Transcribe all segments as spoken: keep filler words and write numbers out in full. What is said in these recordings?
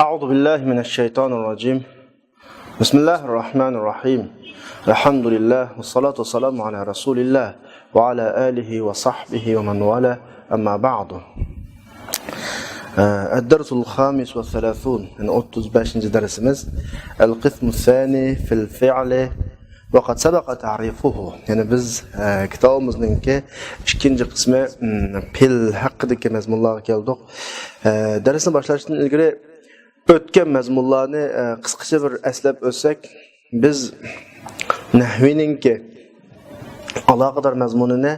أعوذ بالله من الشيطان الرجيم. بسم الله الرحمن الرحيم. الحمد لله والصلاة والسلام على رسول الله وعلى آله وصحبه ومن والاه. أما بعد. الدرس الخامس والثلاثون، يەنى ئوتتۇز بەشىنچى دەرسىمىز. القسم الثاني في الفعل وقد سبق تعريفه. يەنى بىز، ئە، كىتابىمىزنىڭكى ئىككىنچى قىسمى، م، پېئىل ھەققىدىكى مەزمۇنلارغا كەلدۇق. ئە، دەرسنى باشلاشتىن ئىلگىرى ئۆتكەن مەزمۇنلارنى، ئە، قىسقىچە بىر ئەسلەپ ئۆتسەك، بىز نەھۋىنىڭكى ئالاقىدار مەزمۇنىنى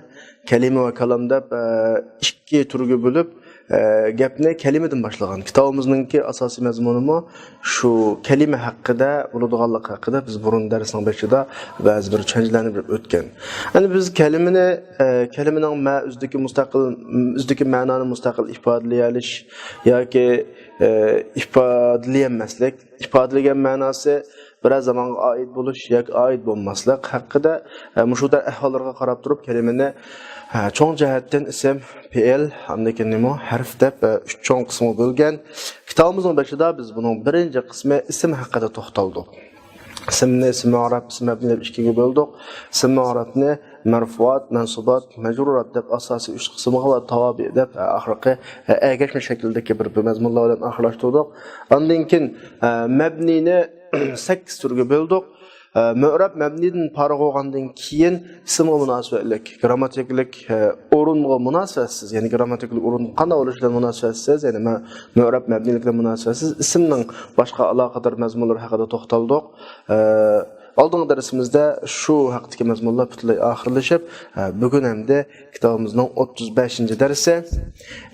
كەلىمە ۋە كالام دەپ، ئە، ئىككى تۈرگە بۆلۈپ، ئە، گەپنى كەلىمىدىن باشلىغان. كىتابىمىزنىڭكى ئاساسىي مەزمۇنىمۇ شۇ كەلىمە ھەققىدە بولىدىغانلىقى ھەققىدە بىز بۇرۇن دەرسنىڭ بېشىدا بەزى بىر چۈشەنچىلەرنى بېرىپ ئۆتكەن. يەنى بىز كەلىمىنى، ئە، كەلىمىنىڭ مە-، ئۆزىدىكى مۇستەقىل، ئۆزىدىكى مەنانى مۇستەقىل ئىپادىلىيەلىش ياكى، ئە، ئىپادىلىيەلمەسلىك، ئىپادىلىگەن مەناسى بىرەر زامانغا ئائىت بولۇش ياكى ئائىت بولماسلىق ھەققىدە، ئە، مۇشۇ ئەھۋاللارغا قاراپ تۇرۇپ كەلىمىنى، ئە، چوڭ جەھەتتىن ئىسىم، پېئىل، ئاندىن كېيىن نېمە؟ ھەرپ دەپ، ئە، ئۈچ چوڭ قىسىمغا بۆلگەن. كىتابىمىزنىڭ بېشىدا بىز بۇنىڭ بىرىنچى قىسمى ئىسىم ھەققىدە توختالدۇق. ئىسىمنى ئىسىم ئەئراب، ئىسىم مەبنى دەپ ئىككىگە بۆلدۇق. ئىسىم ئەئرابنى مەرفۇئات، مەنسۇبات، مەجرۇرات دەپ ئاساسىي ئۈچ قىسىمغا ۋە تاۋابىئ دەپ، ئە، ئاخىرقى، ئە، ئەگەشمە شەكىلدىكى بىر، بىر مەزمۇنلار بىلەن ئاخىرلاشتۇردۇق. ئاندىن كېيىن، ئە، مەبنىنى سەككىز تۈرگە بۆلدۇق. ئە، مۇئرەب مەبنىدىن پارىغ بولغاندىن كېيىن ئىسىمغا مۇناسىۋەتلىك، گرامماتىكىلىق، ئە، ئورۇنغا مۇناسىۋەتسىز، يەنى گرامماتىكىلىق ئورۇن قانداق بولۇشى بىلەن مۇناسىۋەتسىز، يەنى مە-، مۇئرەب مەبنىلىك بىلەن مۇناسىۋەتسىز ئىسىمنىڭ باشقا ئالاقىدار مەزمۇنلىرى ھەققىدە توختالدۇق. ئە، ئالدىنقى دەرسىمىزدە شۇ ھەقتىكى مەزمۇنلار پۈتۈنلەي ئاخىرلىشىپ، ئە، بۈگۈن ئەمدى كىتابىمىزنىڭ ئوتتۇز بەشىنچى دەرسى،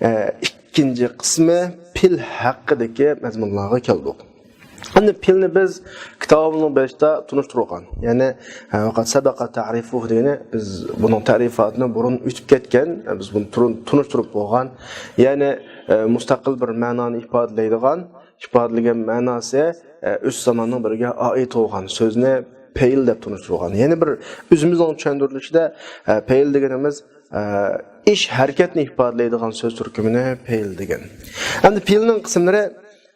ئە، ئىككىنچى قىسمى پېئىل ھەققىدىكى مەزمۇنلارغا كەلدۇق. ئەمدى پېئىلنى بىز كىتابىمىزنىڭ بېشىدا تونۇشتۇرغان. يەنى، ھە، ۋەقەد سەبەقە تەرىفۇھۇ دېگىنى بىز بۇنىڭ تەرىپاتىنى بۇرۇن ئۆتۈپ كەتكەن. بىز بۇنى تۇرۇن-، تونۇشتۇرۇپ بولغان. يەنى، ئە، مۇستەقىل بىر مەنانى ئىپادىلەيدىغان، ئىپادىلىگەن مەناسى، ئە، ئۈچ زاماننىڭ بىرىگە ئائىت بولغان سۆزنى پېئىل دەپ تونۇشتۇرغان. يەنە بىر ئۆزىمىزنىڭ چۈشەندۈرۈلۈشىدە، ئە، پېئىل دېگىنىمىز، ئە، ئىش ھەرىكەتنى ئىپادىلەيدىغان سۆز تۈركۈمىنى پېئىل دېگەن. ئەمدى پېئىلنىڭ قىسىملىرى،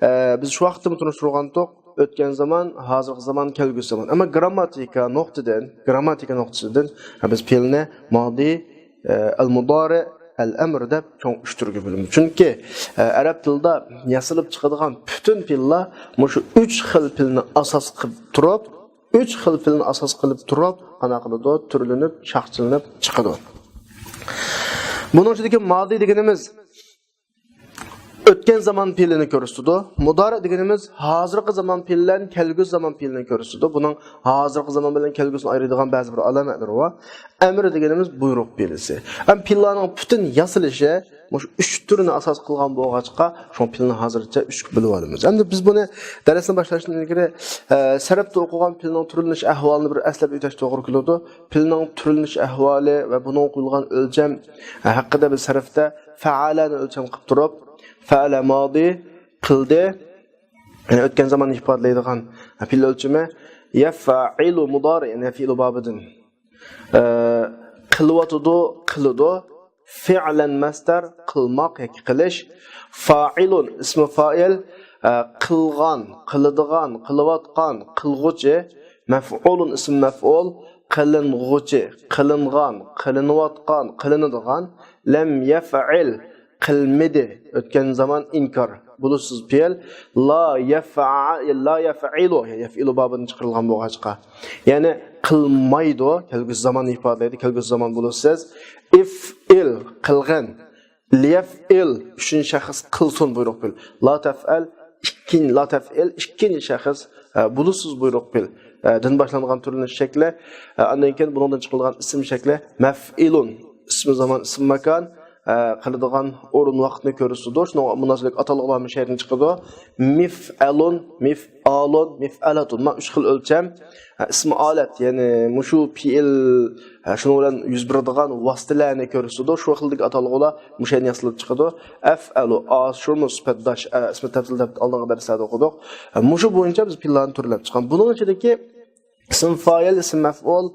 ئە، بىز شۇ ۋاقىتتىمۇ تونۇشتۇرغانتۇق. ئۆتكەن زامان، ھازىرقى زامان، كەلگۈسى زامان. ئەمما گرامماتىكا نۇقتىدىن، گرامماتىكا نۇقتىسىدىن، ئە، بىز پېئىلنى مادى، ئە، ئەل-مۇدارى، ئەل-ئەمر دەپ چوڭ ئۈچ تۈرگە بۆلىمىز. چۈنكى، ئە، ئەرەب تىلىدا ياسىلىپ چىقىدىغان پۈتۈن پېئىللار مۇشۇ ئۈچ خىل پېئىلنى ئاساس قىلىپ تۇرۇپ، ئۈچ خىل پېئىلنى ئاساس قىلىپ تۇرۇپ، قانداق قىلىدۇ؟ تۈرلىنىپ، شاخچىلىنىپ چىقىدۇ. بۇنىڭ ئىچىدىكى مادى دېگىنىمىز ئۆتكەن زامان پېئىلىنى كۆرسىتىدۇ. مۇدارى دېگىنىمىز ھازىرقى زامان پېئىلى بىلەن كەلگۈسى زامان پېئىلىنى كۆرسىتىدۇ. بۇنىڭ ھازىرقى زامان بىلەن كەلگۈسىنى ئايرىيدىغان بەزى بىر ئالامەتلىرى بار. ئەمر دېگىنىمىز بۇيرۇق پېئىلىسى. ئەمما پېئىللارنىڭ پۈتۈن ياسىلىشى مۇشۇ ئۈچ تۈرنى ئاساس قىلغان بولغاچقا، شۇڭا پېئىلنى ھازىرچە ئۈچكە بۆلۈپ ئالىمىز. ئەمدى بىز بۇنى دەرسنى باشلاشتىن ئىلگىرى، ئە، سەرەپتە ئوقۇغان پېئىلنىڭ تۈرلىنىش ئەھۋالىنى بىر ئەسلەپ ئۆتۈش توغرا كېلىدۇ. پېئىلنىڭ تۈرلىنىش ئەھۋالى ۋە بۇنىڭغا قويۇلغان ئۆلچەم، ئە، ھەققىدە بىز سەرەپتە فەئەلەنى ئۆلچەم قىلىپ تۇرۇپ، فەئەلە مادى، قىلدى. يەنى ئۆتكەن زاماننى ئىپادىلەيدىغان، ئە، پېئىل ئۆلچىمى. يەفئەلۇ مۇدارى، يەنى فېئىلۇ بابىدىن. ئە، قىلىۋاتىدۇ، قىلىدۇ. فېئلەن مەسدەر، قىلماق ياكى قىلىش. فائىلۇن ئىسمى فائىل، ئە، قىلغان، قىلىدىغان، قىلىۋاتقان، قىلغۇچى. مەفئۇلۇن ئىسمى مەفئۇل، قىلىنغۇچى، قىلىنغان، قىلىنىۋاتقان، قىلىنىدىغان. لەم يەفئىل، قىلمىدى. ئۆتكەن زامان ئىنكار. بولۇشسىز پېئىل. لا يەفئە-، لا يەفئىلۇ، يەفئىلۇ بابىدىن چىقىرىلغان بولغاچقا. يەنى قىلمايدۇ. كەلگۈسى زاماننى ئىپادىلەيدۇ. كەلگۈسى زامان بولۇشسىز. ئىفئىل، قىلغىن. لىيەفئىل، ئۈچىنچى شەخس قىلسۇن بۇيرۇق پېئىل. لا تەفئەل، ئىككىنچى، لا تەفئىل، ئىككىنچى شەخس، ئە، بولۇشسىز بۇيرۇق پېئىل. ئە، دىن باشلانغان تۈرلىنىش شەكلى. ئە، ئاندىن كېيىن بۇنىڭدىن چىقىرىلغان ئىسىم شەكلى مەفئىلۇن. ئىسمى زامان، ئىسمى ماكان، ئە، قىلىدىغان ئورۇن ۋاقىتنى كۆرسىتىدۇ. شۇنىڭغا مۇناسىۋەتلىك ئاتالغۇلار مۇشۇ يەردىن چىقىدۇ. مىفئەلۇن، مىفئالۇن، مىفئەلەتۇن. مانا ئۈچ خىل ئۆلچەم. ئە، ئىسمى ئالەت، يەنى مۇشۇ پېئىل، ئە، شۇنىڭ بىلەن يۈز بېرىدىغان ۋاسىتىلەرنى كۆرسىتىدۇ. شۇ خىلدىكى ئاتالغۇلار مۇشۇ يەردىن ياسىلىپ چىقىدۇ. ئەفئەلۇ، ئاشۇرمۇ سۈپەتداش، ئە، ئىسمى تەپسىل دەپ ئالدىنقى دەرسلەردە ئوقۇدۇق. ئە، مۇشۇ بويىچە بىز پېئىللارنى تۈرلەپ چىققان. بۇنىڭ ئىچىدىكى ئىسىم فائىل، ئىسىم مەفئۇل،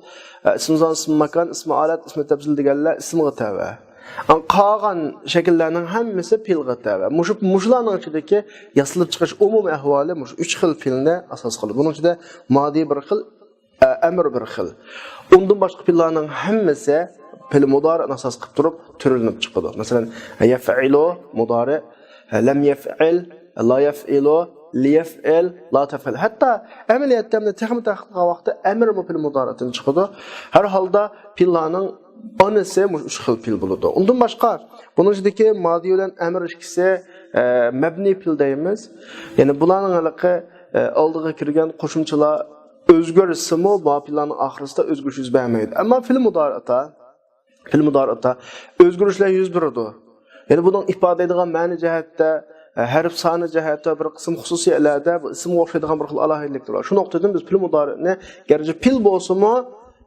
ئىسىم زامان، ئىسىم ماكان، ئىسىم ئالەت، ئىسىم تەپسىل دېگەنلەر ئىسىمغا تەۋە. قالغان شەكىللەرنىڭ ھەممىسى پېئىلغا تەۋە. مۇشۇ، مۇشۇلارنىڭ ئىچىدىكى ياسىلىپ چىقىش ئومۇمىي ئەھۋالى مۇشۇ ئۈچ خىل پېئىلنى ئاساس قىلىدۇ. بۇنىڭ ئىچىدە مادى بىر خىل، ئە، ئەمر بىر خىل. ئۇندىن باشقا پېئىللارنىڭ ھەممىسى پېئىل مۇدارىئنى ئاساس قىلىپ تۇرۇپ تۈرلىنىپ چىقىدۇ. مەسىلەن، يەفئىلۇ مۇدارىئ، لەم يەفئىل، لا يەفئىلۇ، لىيەفئىل، لا تەفئەل. ھەتتا ئەمەلىيەتتە مۇنى تېخىمۇ تەتقىق قىلغان ۋاقىتتا ئەمرمۇ پېئىل مۇدارىئتىن چىقىدۇ. ھەر ھالدا پېئىللارنىڭ ئانىسى مۇشۇ ئۈچ خىل پېئىل بولىدۇ. ئۇندىن باشقا، بۇنىڭ ئىچىدىكى مادى بىلەن ئەمر ئىككىسى، ئە، مەبنىي پېئىل دەيمىز. يەنى بۇلارنىڭ ھېلىقى، ئە، ئالدىغا كىرگەن قوشۇمچىلار ئۆزگەرسىمۇ، بۇ پېئىللارنىڭ ئاخىرىسىدا ئۆزگىرىش يۈز بەرمەيدۇ. ئەمما پېئىل مۇدارىئتا، پېئىل مۇدارىئتا ئۆزگىرىشلەر يۈز بېرىدۇ. يەنى بۇنىڭ ئىپادىلەيدىغان مەنە جەھەتتە، ئە، ھەرپ سانى جەھەتتە بىر قىسىم خۇسۇسىيەتلەردە بۇ ئىسىمغا ئوخشايدىغان بىر خىل ئالاھىدىلىكلەر بار. شۇ نۇقتىدىن بىز پېئىل مۇدارىئنى گەرچە پېئىل بولسىمۇ،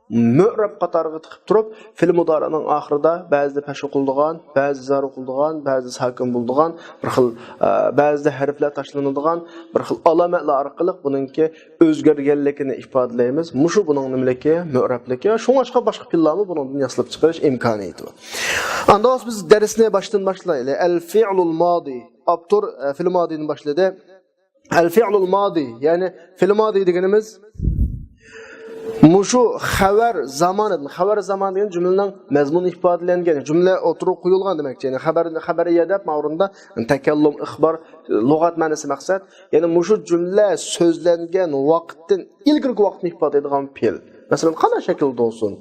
مۆئرەب قاتارىغا تىقىپ تۇرۇپ، پېئىل مۇدارىئنىڭ ئاخىرىدا بەزىدە پەتھە قىلىدىغان، بەزىدە زەربە قىلىدىغان، بەزىدە ساكىن بولىدىغان، بىر خىل، ئە، بەزىدە ھەرپلەر تاشلىنىدىغان بىر خىل ئالامەتلەر ئارقىلىق بۇنىڭكى ئۆزگەرگەنلىكىنى ئىپادىلەيمىز. مۇشۇ بۇنىڭ نېمىلىكى؟ مۆئرەبلىكى. شۇڭلاشقا باشقا پېئىللارمۇ بۇنىڭدىن ياسىلىپ چىقىرىش ئىمكانىيىتى بار. ئاندا بولسا بىز دەرسنى باشتىن باشلايلى. ئەل فىئلۇل مادى. ئاپتور، ئە، پېئىل مادىنى باشلىدى. ئەل فىئلۇل مادى، يەنى پېئىل مادى دېگىنىمىز مۇشۇ خەۋەر زامانىدىن، خەۋەر زامان دېگەن جۈملىنىڭ مەزمۇنى ئىپادىلەنگەن، جۈملە ئوتتۇرىغا قويۇلغان دېمەكچى. يەنى خەبەر، خەبەرىيە دەپ ماۋۇرۇندا تەكەللۇم، ئىخبار، لۇغەت مەنىسى مەقسەت. يەنى مۇشۇ جۈملە سۆزلەنگەن ۋاقىتتىن ئىلگىرىكى ۋاقىتنى ئىپادىلەيدىغان پېئىل. مەسىلەن، قانداق شەكىلدە بولسۇن؟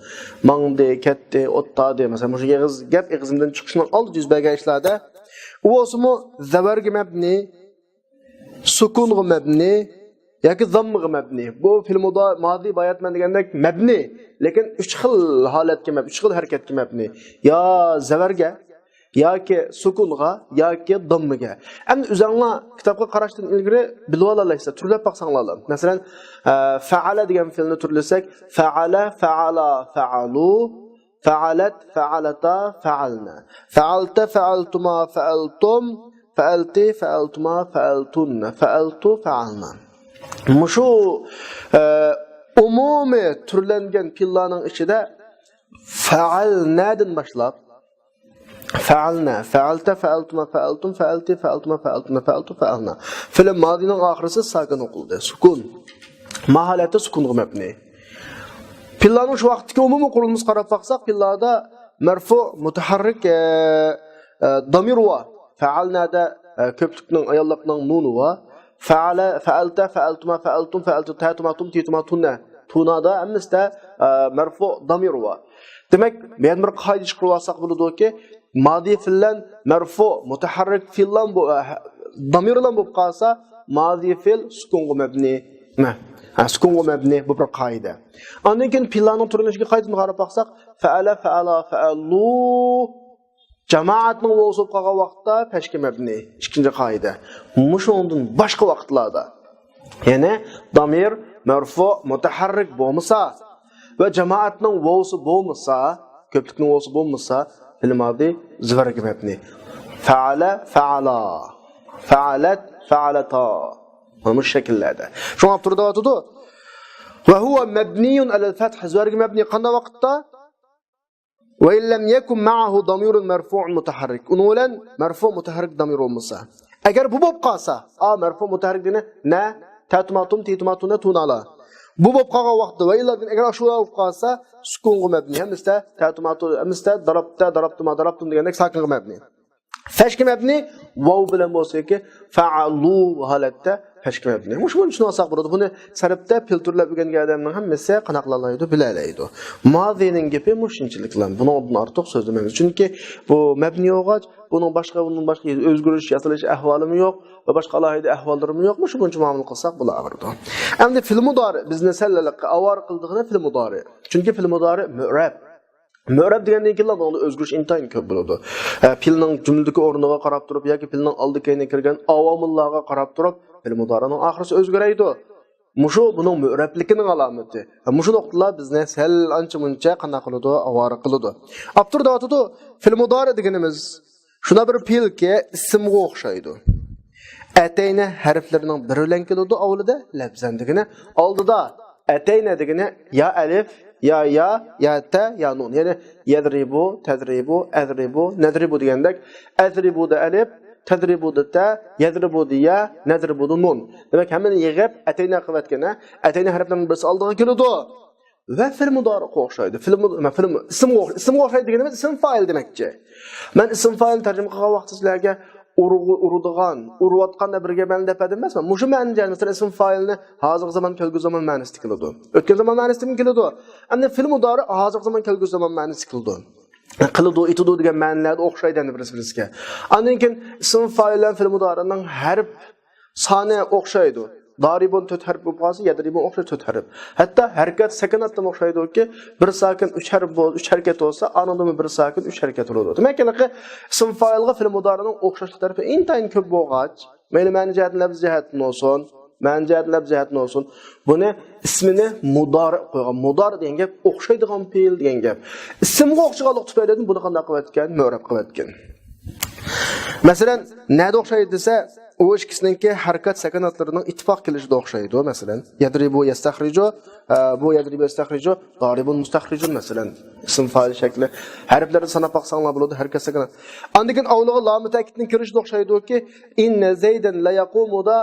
ماڭدى، كەتتى، ئوتتادى. مەسىلەن، مۇشۇ ئېغىز، گەپ ئېغىزىمدىن چىقىشنىڭ ئالدىدا يۈز بەرگەن ئىشلاردا. ئۇ بولسىمۇ زەۋەرگە مەبنى، سۈكۈنغا مەبنى ياكى زاممىغا مەبنى. بۇ پېئىل مۇدا-، مادى باياتمەن دېگەندەك مەبنى، لېكىن ئۈچ خىل ھالەتكە مەب-، ئۈچ خىل ھەرىكەتكە مەبنى. يا زەۋەرگە، ياكى سۈكۈنغا، ياكى زاممىگە. ئەمدى ئۆزۈڭلار كىتابقا قاراشتىن ئىلگىرى بىلىۋالالايسىلەر، تۈرلەپ باقساڭلارلا. مەسىلەن، ئە، فەئەلە دېگەن پېئىلنى تۈرلىسەك، فەئەلە، فەئەلا، فەئەلۇ، فەئەلەت، فەئەلەتا، فەئەلنە. فەئەلتە، فەئەلتۇما، فەئەلتۇم، فەئەلتى، فەئەلتۇما، فەئەلتۇننە، فەئەلتۇ، فەئەلنا. مۇشۇ، ئە، ئومۇمىي تۈرلەنگەن پېئىللارنىڭ ئىچىدە فەئەلنەدىن باشلاپ، فەئەلنە، فەئەلتە، فەئەلتۇما، فەئەلتۇم، فەئەلتى، فەئەلتۇما، فەئەلتۇنە، فەئەلتۇ، فەئەلنا. پېئىل مادىنىڭ ئاخىرىسى ساكىن ئوقۇلدى. سۈكۈن. ما ھالەتتە سۈكۈنغا مەبنى. پېئىللارنىڭ شۇ ۋاقىتتىكى ئومۇمىي قۇرۇلمىسىغا قاراپ باقساق، پېئىللاردا مەرفۇ، مۇتەھەررىك، ئە، ئە، دامىر بار. فەئەلنەدە، ئە، كۆپلۈكنىڭ، ئاياللىقنىڭ نۇنى بار. فەئەلە، فەئەلتە، فەئەلتۇما، فەئەلتۇم، فەئەلتۇ، تەتۇما، تۇم، تىتۇما، تۇنە. تۇنادا ھەممىسىدە، ئە، مەرفۇ دامىر بار. دېمەك، بۇ يەردىن بىر قائىدە چىقىرىۋالساق بولىدۇكى، مادى پېئىللەن مەرفۇ، مۇتەھەررىك پېئىللەن بۇ، ئە، دامىرلان بولۇپ قالسا، مادى پېئىل سۈكۈنغا مەبنى. مە، ھە، سۈكۈنغا مەبنى، بۇ بىر قائىدە. ئاندىن كېيىن پېئىللارنىڭ تۈرلىنىشىگە قايتىدىن قاراپ باقساق، فەئەلە، فەئەلا، فەئەلۇ. جامائەتنىڭ ۋاۋسى بولۇپ قالغان ۋاقىتتا پەشكە مەبنى. ئىككىنچى قائىدە. مۇشۇنىڭدىن باشقا ۋاقىتلاردا، يەنى دامىر مەرفۇ مۇتەھەررىك بولمىسا ۋە جامائەتنىڭ ۋاۋسى بولمىسا، كۆپلۈكنىڭ ۋاۋسى بولمىسا، پېئىل مادى زەۋەرگە مەبنى. فەئەلە، فەئەلا. فەئەلەت، فەئەلەتا. مانا مۇشۇ شەكىللەردە. شۇڭا ئاپتور دەۋاتىدۇ. ۋە ھۇۋە مەبنىيۇن ئەلەل فەتھ. زەۋەرگە مەبنى قانداق ۋاقىتتا؟ ۋە ئىن لەم يەكۇن مەئەھۇ دامىرۇن مەرفۇئۇن مۇتەھەررىك. ئۇنىڭ بىلەن مەرفۇ مۇتەھەررىك دامىر بولمىسا. ئەگەر بۇ بولۇپ قالسا، ئا، مەرفۇ مۇتەھەررىك دېگىنى نە، تەتۇماتۇم، تىتۇماتۇنە، تۇنالا. بۇ بولۇپ قالغان ۋاقىتتا، ۋە ئىللا ئەگەر ئاشۇ بولۇپ قالسا، سۈكۇنغا مەبنى. ھەممىسىدە تەتۇماتۇ، ھەممىسىدە دارابتە، دارابتۇما، دارابتۇم دېگەندەك ساكىنغا مەبنى. پەشكە مەبنى ۋاۋ بىلەن بولسا ياكى فەئەلۇ ھالەتتە پەشكە مەبنى. مۇشۇ بۇنى چۈشىنىۋالساق بولىدۇ. بۇنى سەرپتە پېئىل تۈرلەپ ئۆگەنگەن ئادەمنىڭ ھەممىسى قانداق قىلالايدۇ، بىلەلەيدۇ. مادىنىڭ گېپى مۇشۇنچىلىكلا. بۇنىڭدىن ئارتۇق سۆزلىمەيمىز. چۈنكى بۇ مەبنى بولغاچ، بۇنىڭ باشقا، بۇنىڭ باشقا ئۆزگىرىش، ياسىلىش ئەھۋالىمۇ يوق ۋە باشقا ئالاھىدە ئەھۋاللىرىمۇ يوق. مۇشۇ بويىچە مۇئامىلە قىلساق بولىۋېرىدۇ. ئەمدى پېئىل مۇدارى، بىزنى سەل ئاۋارە قىلىدىغىنى پېئىل مۇدارى. چۈنكى پېئىل مۇدارى مۇئرەب. مۇئرەب دېگەندىن كېيىنلا بۇنىڭدا ئۆزگىرىش ئىنتايىن كۆپ بولىدۇ. ئە، پېئىلنىڭ جۈملىدىكى ئورنىغا قاراپ تۇرۇپ ياكى پېئىلنىڭ ئالدى كەينىگە كىرگەن ئاۋامىللارغا قاراپ تۇرۇپ، پېئىل مۇدارىنىڭ ئاخىرىسى ئۆزگىرەيدۇ. مۇشۇ بۇنىڭ مۇئرەبلىكىنىڭ ئالامىتى. ھە، مۇشۇ نۇقتىلار بىزنى سەل ئانچە مۇنچە قانداق قىلىدۇ، ئاۋارە قىلىدۇ. ئاپتور دەۋاتىدۇ، پېئىل مۇدارى دېگىنىمىز شۇنداق بىر پېئىلكى، ئىسىمغا ئوخشايدۇ. ئەتەينە ھەرپلىرىنىڭ بىرى بىلەن كېلىدۇ ئاۋۋىلىدا، لەپزەن دېگىنى. ئالدىدا ئەتەينە دېگىنى يا ئەلىف، يا يا، يا تە، يا نۇن. يەنى يەدرىبۇ، تەدرىبۇ، ئەدرىبۇ، نەدرىبۇ دېگەندەك، ئەدرىبۇدا ئەلىپ، تەدرىبۇدا تە، يەدرىبۇدا يا، نەدرىبۇدا نۇن. دېمەك، ھەممىنى يىغىپ، ئەتەينا قىلىۋەتكەن، ھە؟ ئەتەينا ھەرپلىرىنىڭ بىرسى ئالدىغا كېلىدۇ. ۋە فىل مۇدارىغا ئوخشايدۇ. فىل مۇد-، مە-، فىل مۇ-، ئىسىمغا ئوخ-، ئىسىمغا ئوخشايدۇ دېگىنىمىز ئىسىم فائىل دېمەكچى. مەن ئىسىم فائىلنى تەرجىمە قىلغان ۋاقىتتا سىلەرگە ئۇرغۇ-، ئۇرىدىغان، ئۇرۇۋاتقان دەپ بىر گەپ مەنىدە دەپ بەردىم ئەمەسمۇ؟ مۇشۇ مەنىدە، مەسىلەن، ئىسىم فائىلنى ھازىرقى زامان، كەلگۈسى زامان مەنىسىدە كېلىدۇ. ئۆتكەن زامان مەنىسىدىمۇ كېلىدۇ. ئەمدى فىل مۇدارى ھازىرقى زامان، كەلگۈسى زامان مەنىسىدە كېلىدۇ. قىلىدۇ، ئېتىدۇ دېگەن مەنىلەردە ئوخشايدۇ ئەمدى بىرسى بىرسىگە. ئاندىن كېيىن ئىسىم فائىل بىلەن فىل مۇدارىنىڭ ھەرپ سانى ئوخشايدۇ. دارىبۇن تۆت ھەرپ بولۇپ قالسا، يەدرىبۇن ئوخشاش تۆت ھەرپ. ھەتتا ھەرىكەت سەكىناتتىمۇ ئوخشايدۇكى، بىر ساكىن ئۈچ ھەرپ بول-، ئۈچ ھەرىكەت بولسا، ئانىڭدىمۇ بىر ساكىن ئۈچ ھەرىكەت بولىدۇ. دېمەك، ھېلىقى ئىسىم فائىلغا فىل مۇدارىنىڭ ئوخشاشلىق تەرىپى ئىنتايىن كۆپ بولغاچ، مەيلى مەنە جەھەتتىن، لەپز جەھەتتىن بولسۇن، مەنە جەھەتتىن، لەپز جەھەتتىن بولسۇن، بۇنى ئىسمىنى مۇدارى قويغان. مۇدارى دېگەن گەپ ئوخشايدىغان پېئىل دېگەن گەپ. ئىسىمغا ئوخشىغانلىقى تۈپەيلىدىن بۇنى قانداق قىلىۋەتكەن؟ مۆرەپ قىلىۋەتكەن. مەسىلەن، نەدە ئوخشايدۇ دېسە، ئۇ ئىككىسىنىڭكى ھەرىكەت سەكىناتلىرىنىڭ ئىتتىپاق كېلىشىدە ئوخشايدۇ. مەسىلەن، يەدرىبۇ يەستەخرىجۇ، ئە، بۇ يەدرىبۇ يەستەخرىجۇ، دارىبۇن مۇستەخرىجۇن، مەسىلەن، ئىسىم فائىل شەكلى. ھەرپلەرنى ساناپ باقساڭلار بولىدۇ، ھەرىكەت سەكىنات. ئاندىن كېيىن ئاۋۋىلىغا لامى تەكىتنىڭ كىرىشىدە ئوخشايدۇكى، ئىننە زەيدەن لا يەقۇمۇدا،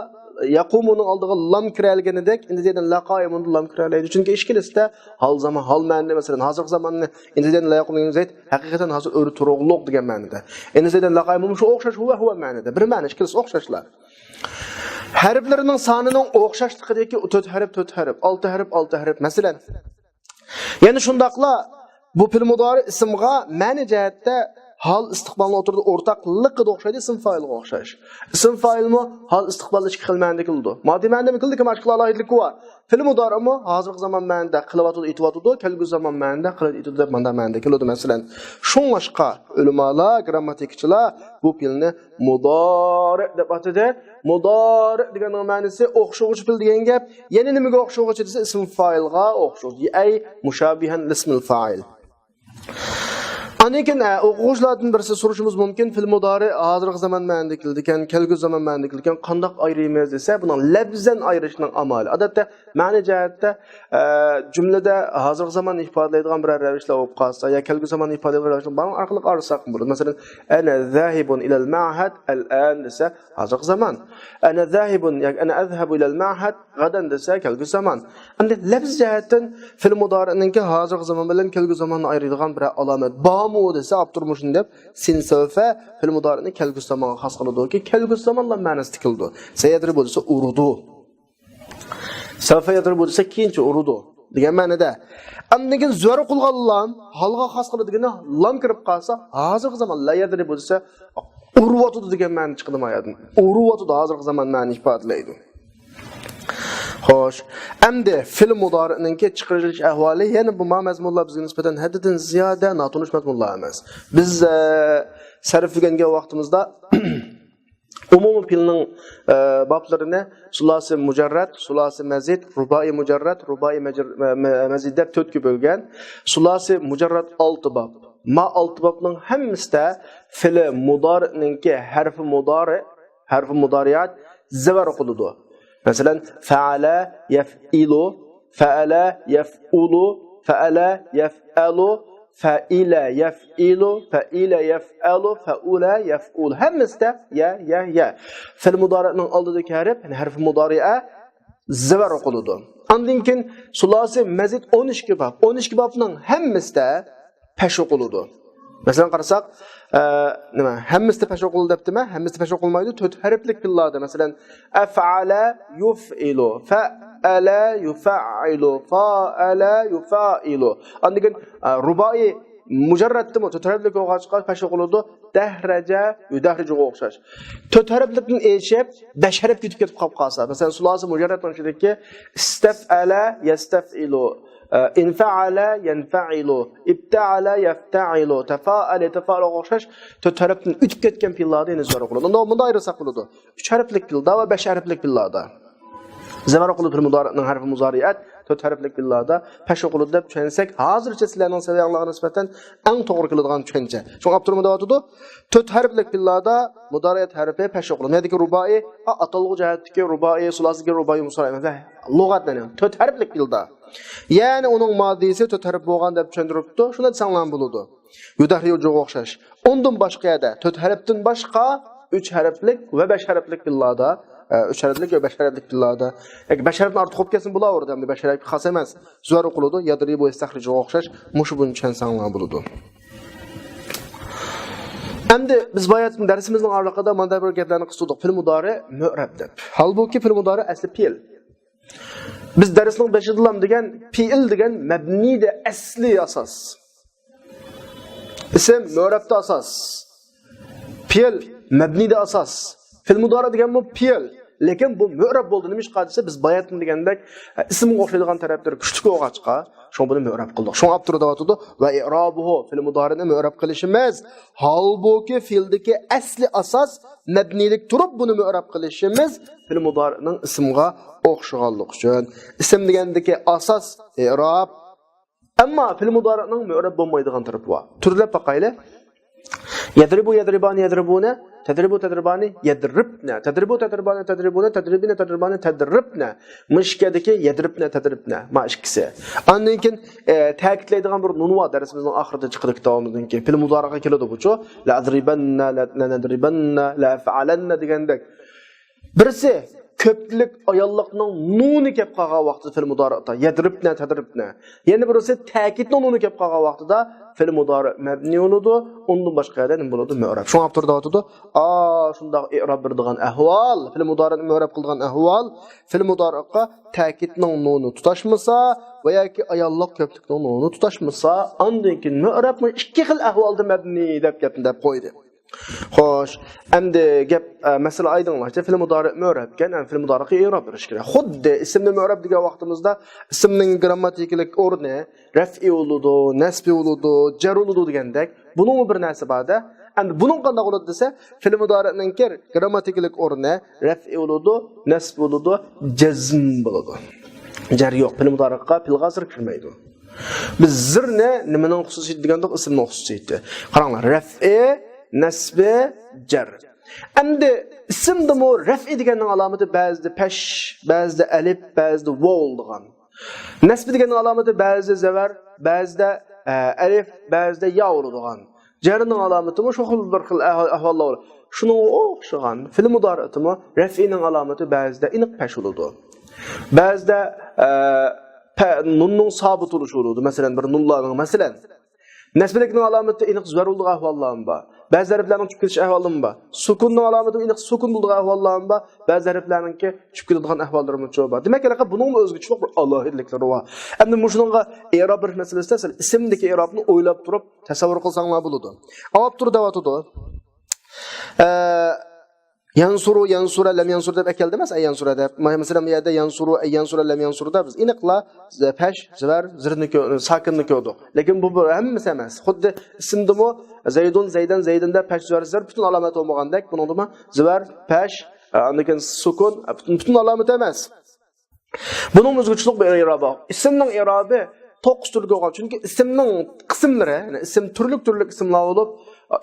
يەقۇمۇنىڭ ئالدىغا لام كىرەلىگىنىدەك، ئىننە زەيدەن لا قائىمۇندا لام كىرەلەيدۇ. چۈنكى ئىككىلىسىدە ھال زامان، ھال مەنىدە، مەسىلەن، ھازىرقى زاماننى، ئىننە زەيدەن لا يەقۇمۇ زەيد، ھەقىقەتەن ھازىر ئۆرە تۇرۇقلۇق دېگەن مەنىدە. ئىننە زەيدەن لا قائىمۇن، شۇ ئوخشاش، ھۇۋە، ھۇۋە مەنىدە. بىر مەنە، ئىككىلىسى ئوخشاشلار. ھەرپلىرىنىڭ سانىنىڭ ئوخشاشلىقىدىكى تۆت ھەرپ، تۆت ھەرپ، ئالتە ھەرپ، ئالتە ھەرپ. مەسىلەن، يەنە شۇنداقلا بۇ پېئىل مۇدارى ئىسىمغا مەنە جەھەتتە ھال ئىستىقبالنىڭ ئوتتۇرىدا ئورتاقلىقىدا ئوخشايدۇ، ئىسىم فائىلغا ئوخشاش. ئىسىم فائىلمۇ ھال ئىستىقبالدا ئىككى خىل مەنىدە كېلىدۇ. مادى مەنىدىمۇ كېلىدۇ، لېكىن باشقىلار ئالاھىدىلىكى بار. پېئىل مۇدارىمۇ ھازىرقى زامان مەنىدە قىلىۋاتىدۇ، ئېتىۋاتىدۇ، كەلگۈسى زامان مەنىدە قىلىدۇ، ئېتىدۇ دەپ مانداق مەنىدە كېلىدۇ. مەسىلەن، شۇڭلاشقا ئۆلىمالار، گىرامماتىكىچىلار بۇ پېئىلنى مۇدارى دەپ ئاتىدى. مۇدارى دېگەننىڭ مەنىسى ئوخشىغۇچى پېئىل دېگەن گەپ. يەنە نېمىگە ئوخشىغۇچى دېسە، ئىسىم فائىلغا ئوخشىغۇچى. ئەي مۇشابىھەن لىسمىل فائىل. ئاندىن كېيىن، ئە، ئوقۇغۇچىلاردىن بىرسى سورىشىمىز مۇمكىن، پېئىل مۇدارى ھازىرقى زامان مەنىدە كېلىدىكەن، كەلگۈسى زامان مەنىدە كېلىدىكەن، قانداق ئايرىيمىز دېسە، بۇنىڭ لەپزەن ئايرىشنىڭ ئامالى. ئادەتتە مەنە جەھەتتە، ئە، جۈملىدە ھازىرقى زاماننى ئىپادىلەيدىغان بىرەر رەۋىشلەر بولۇپ قالسا، يا كەلگۈسى زاماننى ئىپادىلەيدىغان رەۋىشلەر بار ئارقىلىق ئايرىساق بولىدۇ. مەسىلەن، ئەنە زاھىبۇن ئىلەل مەئھەد ئەلئان دېسە، ھازىرقى زامان. ئەنە زاھىبۇن ياكى ئەنە ئەزھەبۇ ئىلەل مەئھەد غەدەن دېسە، كەلگۈسى زامان. ئەمدى لەپز جەھەتتىن پېئىل مۇدارىنىڭكى ھازىرقى زامان بىلەن كەلگۈسى زاماننى ئايرىيدىغان بىرەر ئالامەت بارمۇ دېسە، ئاپتور مۇشۇنى دەپ، سىن سەۋفە پېئىل مۇدارىنى كەلگۈسى زامانغا خاس قىلىدۇكى، كەلگۈسى زامانلا مەنىسىدە كېلىدۇ. سەيەدرىبۇ دېسە ئۇرىدۇ. سەۋفە يەدرىبۇ دېسە كېيىنچە ئۇرىدۇ دېگەن مەنىدە. ئاندىن كېيىن زۆر قىلغان لام، ھالغا خاس قىلىدىغىنى لام كىرىپ قالسا، ھازىرقى زامان لا يەدرىبۇ دېسە ئۇرۇۋاتىدۇ دېگەن مەنە چىقىدۇ ما يەردىن. ئۇرۇۋاتىدۇ ھازىرقى زامان مەنىنى ئىپادىلەيدۇ. خوش، ئەمدى پېئىل مۇدارىنىڭكى چىقىرىلىش ئەھۋالى يەنە بۇ ما مەزمۇنلار بىزگە نىسبەتەن ھەددىدىن زىيادە ناتونۇش مەزمۇنلار ئەمەس. بىز، ئە، سەرپ ئۆگەنگەن ۋاقتىمىزدا ئومۇمىي پېئىلنىڭ، ئە، بابلىرىنى سۇلاسىي مۇجەررەت، سۇلاسىي مەزىد، رۇبائىي مۇجەررەت، رۇبائىي مەجر-، مە-، مە-، مەزىد دەپ تۆتكە بۆلگەن. سۇلاسىي مۇجەررەت ئالتە باب. ما ئالتە بابنىڭ ھەممىسىدە پېئىل مۇدارىنىڭكى ھەرپى مۇدارى، ھەرپى مۇدارىئات زەۋەر ئوقۇلىدۇ. مەسىلەن، فەئەلە يەفئىلۇ، فەئەلە يەفئۇلۇ، فەئەلە يەفئەلۇ، فەئىلە يەفئىلۇ، فەئىلە يەفئەلۇ، فەئۇلە يەفئۇلۇ. ھەممىسىدە يە، يە، يە. پېئىل مۇدارىنىڭ ئالدىدىكى ھەرپ، يەنى ھەرپى مۇدارىئە زەۋەر ئوقۇلىدۇ. ئاندىن كېيىن سۇلاسىي مەزىد ئون ئىككى باب. ئون ئىككى بابنىڭ ھەممىسىدە پەش ئوقۇلىدۇ. مەسىلەن، قارىساق، ئە، نېمە، ھەممىسىدە پەش ئوقۇلىدۇ دەپتىمەن، ھەممىسىدە پەش ئوقۇلمايدۇ، تۆت ھەرپلىك پېئىللاردا. مەسىلەن، ئەفئەلە يۇفئىلۇ، فەئەلە يۇفەئىلۇ، فائەلە يۇفائىلۇ. ئاندىن كېيىن، ئە، رۇبائىي مۇجەررەتتىمۇ تۆت ھەرپلىك بولغاچقا پەش ئوقۇلىدۇ. دەھرەجە يۇدەھرىجۇغا ئوخشاش. تۆت ھەرپلىكتىن ئېشىپ، بەش ھەرپكە ئۆتۈپ كېتىپ قاپ قالسا، مەسىلەن، سۇلاسىي مۇجەررەتنىڭ ئىچىدىكى ئىستەفئەلە يەستەفئىلۇ، ئە، ئىنفەئەلە يەنفەئىلۇ، ئىپتەئەلە يەفتەئىلۇ، تەفائەلە يەتەفائەلۇغا ئوخشاش تۆت ھەرپتىن ئۆتۈپ كەتكەن پېئىللاردا يەنە زۆر قىلىدۇ. ئۇندا، بۇندا ئايرىساق بولىدۇ. ئۈچ ھەرپلىك پېئىلدا ۋە بەش ھەرپلىك پېئىللاردا. زەۋەر ئوقۇلىدۇ پېئىل مۇدارىئنىڭ ھەرپى مۇزارىئەت، تۆت ھەرپلىك پېئىللاردا پەش ئوقۇلىدۇ دەپ چۈشەنسەك، ھازىرچە سىلەرنىڭ سەۋىيەڭلارغا نىسبەتەن ئەڭ توغرا كېلىدىغان چۈشەنچە. شۇڭا ئاپتورمۇ دەۋاتىدۇ، تۆت ھەرپلىك پېئىللاردا مۇدارىئەت ھەرپى پەش ئوقۇلىدۇ. نەدىكى رۇبائىي؟ ئا، ئاتالغۇ جەھەتتىكى رۇبائىي، سۇلاسىدىكى رۇبائىي مۇسارىئە ئەمەس. لۇغەتنى، تۆت ھەرپلىك پېئىلدا. يەنى ئۇنىڭ مادىسى تۆت ھەرپ بولغان دەپ چۈشەندۈرۈپتۇ. شۇنداق دېسەڭلارمۇ بولىدۇ. يۇدەھرىيۇجۇغا ئوخشاش. ئۇندىن باشقا يەردە تۆت ھەرپتىن باشقا ئۈچ ھەرپلىك ۋە بەش ھەرپلىك پېئىللاردا، ئە، ئۈچ ھەرپلىك ۋە بەش ھەرپلىك پېئىللاردا. ياكى بەش ھەرپتىن ئارتۇق بولۇپ كەتسىمۇ بولۇۋېرىدۇ، ئەمدى بەش ھەرپكە خاس ئەمەس. زۇۋەر ئوقۇلىدۇ، يەدرىبۇ يەستەخرىجۇغا ئوخشاش. مۇشۇ بۇنى چۈشەنسەڭلار بولىدۇ. ئەمدى بىز باياتىن دەرسىمىزنىڭ ئارىلىقىدا مانداق بىر گەپلەرنى قىلسىدۇق، پېئىل مۇدارىئ مۇئرەب دەپ. ھالبۇكى پېئىل مۇدارىئ ئەسلى پېئىل. بىز دەرسنىڭ بېشىدىلا دېگەن، پېئىل دېگەن مەبنىدە ئەسلى ئاساس. ئىسىم مۇئرەبتە ئاساس. پېئىل مەبنىدە ئاساس. پېئىل مۇدارىئ دېگەنمۇ پېئىل. لېكىن بۇ مۇئرەب بولدى. نېمىشقا دېسە، بىز باياتىن دېگەندەك، ئىسىمغا ئوخشايدىغان تەرەپلىرى كۈچلۈك بولغاچقا، شۇڭا بۇنى مۇئرەب قىلدۇق. شۇڭا ئاپتور دەۋاتىدۇ، ۋە ئىئرابۇھۇ، پېئىل مۇدارىئنى مۇئرەب قىلىشىمىز. ھالبۇكى، پېئىلدىكى ئەسلى ئاساس مەبنىيلىك تۇرۇپ، بۇنى مۇئرەب قىلىشىمىز پېئىل مۇدارىئنىڭ ئىسىمغا ئوخشىغانلىقى ئۈچۈن. ئىسىم دېگەندىكى ئاساس ئىئراب. ئەمما پېئىل مۇدارىئنىڭ مۇئرەب بولمايدىغان تەرىپى بار. تۈرلەپ باقايلى. يەدرىبۇ، يەدرىبانى، يەدرىبۇنە. تەدرىبۇ، تەدرىبانى، يەدرىبنە. تەدرىبۇ، تەدرىبانى، تەدرىبۇنە. تەدرىبىنە، تەدرىبانى، تەدرىبنە. مۇشۇ يەردىكى يەدرىبنە، تەدرىبنە. ما ئىككىسى. ئاندىن كېيىن، ئە، تەكىتلەيدىغان بىر نۇن بار دەرسىمىزنىڭ ئاخىرىدا چىقىدۇ كىتابىمىزدىن كېيىن. پېئىل مۇدارىئقا كېلىدۇ بۇچۇ. لەئەزرىبەننە، لە، لەنەدرىبەننە، لەئەفئەلەننە دېگەندەك. بىرسى كۆپلۈك ئاياللىقنىڭ نۇنى كەپ قالغان ۋاقتىدا پېئىل مۇدارىئتا، يەدرىبنە، تەدرىبنە. يەنە بىرسى تەكىتنىڭ نۇنى كەپ قالغان ۋاقتىدا پېئىل مۇدارىئ مەبنىي بولىدۇ، ئۇندىن باشقا يەردە نېمە بولىدۇ؟ مۇئرەب. شۇڭا ئاپتور دەۋاتىدۇ، ئا، شۇنداق ئىئراب بېرىدىغان ئەھۋال، پېئىل مۇدارىئنى مۇئرەب قىلىدىغان ئەھۋال، پېئىل مۇدارىئقا تەكىتنىڭ نۇنى تۇتاشمىسا ۋە ياكى ئاياللىق كۆپلۈكنىڭ نۇنى تۇتاشمىسا، ئاندىن كېيىن مۇئرەب مۇ ئىككى خىل ئەھۋالدا مەبنىي دەپ گەپنى دەپ قويدى. خوش، ئەمدى گەپ، ئە، مەسىلە ئايدىڭلاشتى. پېئىل مۇدارىئ مۇئرەبكەن، ئەمدى پېئىل مۇدارىئقا ئىئراب بېرىش كېرەك. خۇددى ئىسىمنى مۇئرەب دېگەن ۋاقتىمىزدا ئىسىمنىڭ گرامماتىكىلىق ئورنى رەفئى بولىدۇ، نەسبى بولىدۇ، جەر بولىدۇ دېگەندەك، بۇنىڭمۇ بىر نەرسە بار-دە. ئەمدى بۇنىڭ قانداق بولىدۇ دېسە، پېئىل مۇدارىئنىڭكى گرامماتىكىلىق ئورنى رەفئى بولىدۇ، نەسب بولىدۇ، جەزم بولىدۇ. جەر يوق. پېئىل مۇدارىئقا پېئىل ھازىر كىرمەيدۇ. بىز زىرنى نېمىنىڭ خۇسۇسىيىتى دېگەندۇق، ئىسىمنىڭ خۇسۇسىيىتى. قاراڭلار، رەفئى، نەسبى، جەر. ئەمدى ئىسىمدىمۇ رەفئى دېگەننىڭ ئالامىتى بەزىدە پەش، بەزىدە ئەلىپ، بەزىدە ۋاۋ بولىدىغان. نەسبى دېگەننىڭ ئالامىتى بەزىدە زەۋەر، بەزىدە، ئە، ئەلىف، بەزىدە يا بولىدىغان. جەرنىڭ ئالامىتىمۇ شۇ خىل بىر خىل ئەھۋال، ئەھۋاللار بولىدۇ. شۇنىڭغا ئوخشىغان پېئىل مۇدارىئتىمۇ رەفئىنىڭ ئالامىتى بەزىدە ئېنىق پەش بولىدۇ. بەزىدە، ئە، پە-، نۇننىڭ سابىت بولۇشى بولىدۇ. مەسىلەن، بىر نۇنلارنىڭ، مەسىلەن، نەسبىلىكنىڭ ئالامىتى ئېنىق زەۋەر بولىدىغان ئەھۋاللارمۇ بار. بەزى ھەرپلەرنىڭ چۈشۈپ كېتىش ئەھۋالىمۇ بار. سۈكۈننىڭ ئالامىتى ئېنىق سۈكۈن بولىدىغان ئەھۋاللارمۇ بار. بەزى ھەرپلەرنىڭكى چۈشۈپ كېتىدىغان ئەھۋاللىرىمۇ بار. دېمەك، ھېلىقى بۇنىڭمۇ ئۆزگىچىلىك بىر ئالاھىدىلىكلىرى بار. ئەمدى مۇشۇنىڭغا ئېراب بېرىش مەسىلىسىدە سەل ئىسىمدىكى ئېرابنى ئويلاپ تۇرۇپ تەسەۋۋۇر قىلساڭلار بولىدۇ. ئاۋاپ تۇرۇپ دەۋاتىدۇ. ئە، يەنسۇرۇ، يەنسۇرە، لەم يەنسۇر دەپ ئەكەلدى ئەمەس، ئەن يەنسۇرە دەپ. مە-، مەسىلەن، بۇ يەردە يەنسۇرۇ، ئەن يەنسۇرە، لەم يەنسۇردا بىز ئېنىقلا ز-، پەش، زىۋەر، زىرنى كۆ-، ساكىننى كۆردۇق. لېكىن بۇ بىر ھەممىسى ئەمەس. خۇددى ئىسىمدىمۇ زەيدۇن، زەيدەن، زەيدىن دەپ پەش، زىۋەر، زىر پۈتۈن ئالامەت بولمىغاندەك، بۇنىڭدىمۇ زىۋەر، پەش، ئە، ئاندىن كېيىن سۈكۈن، ئە، پۈتۈن، پۈتۈن ئالامەت ئەمەس. بۇنىڭ ئۆزگىچىلىك بىر ئېرابى بار. ئىسىمنىڭ ئېرابى توققۇز تۈرگە بۆلگەن. چۈنكى ئىسىمنىڭ قىسىملىرى، يەنى ئىسىم تۈرلۈك-تۈرلۈك ئىسىملار بولۇپ،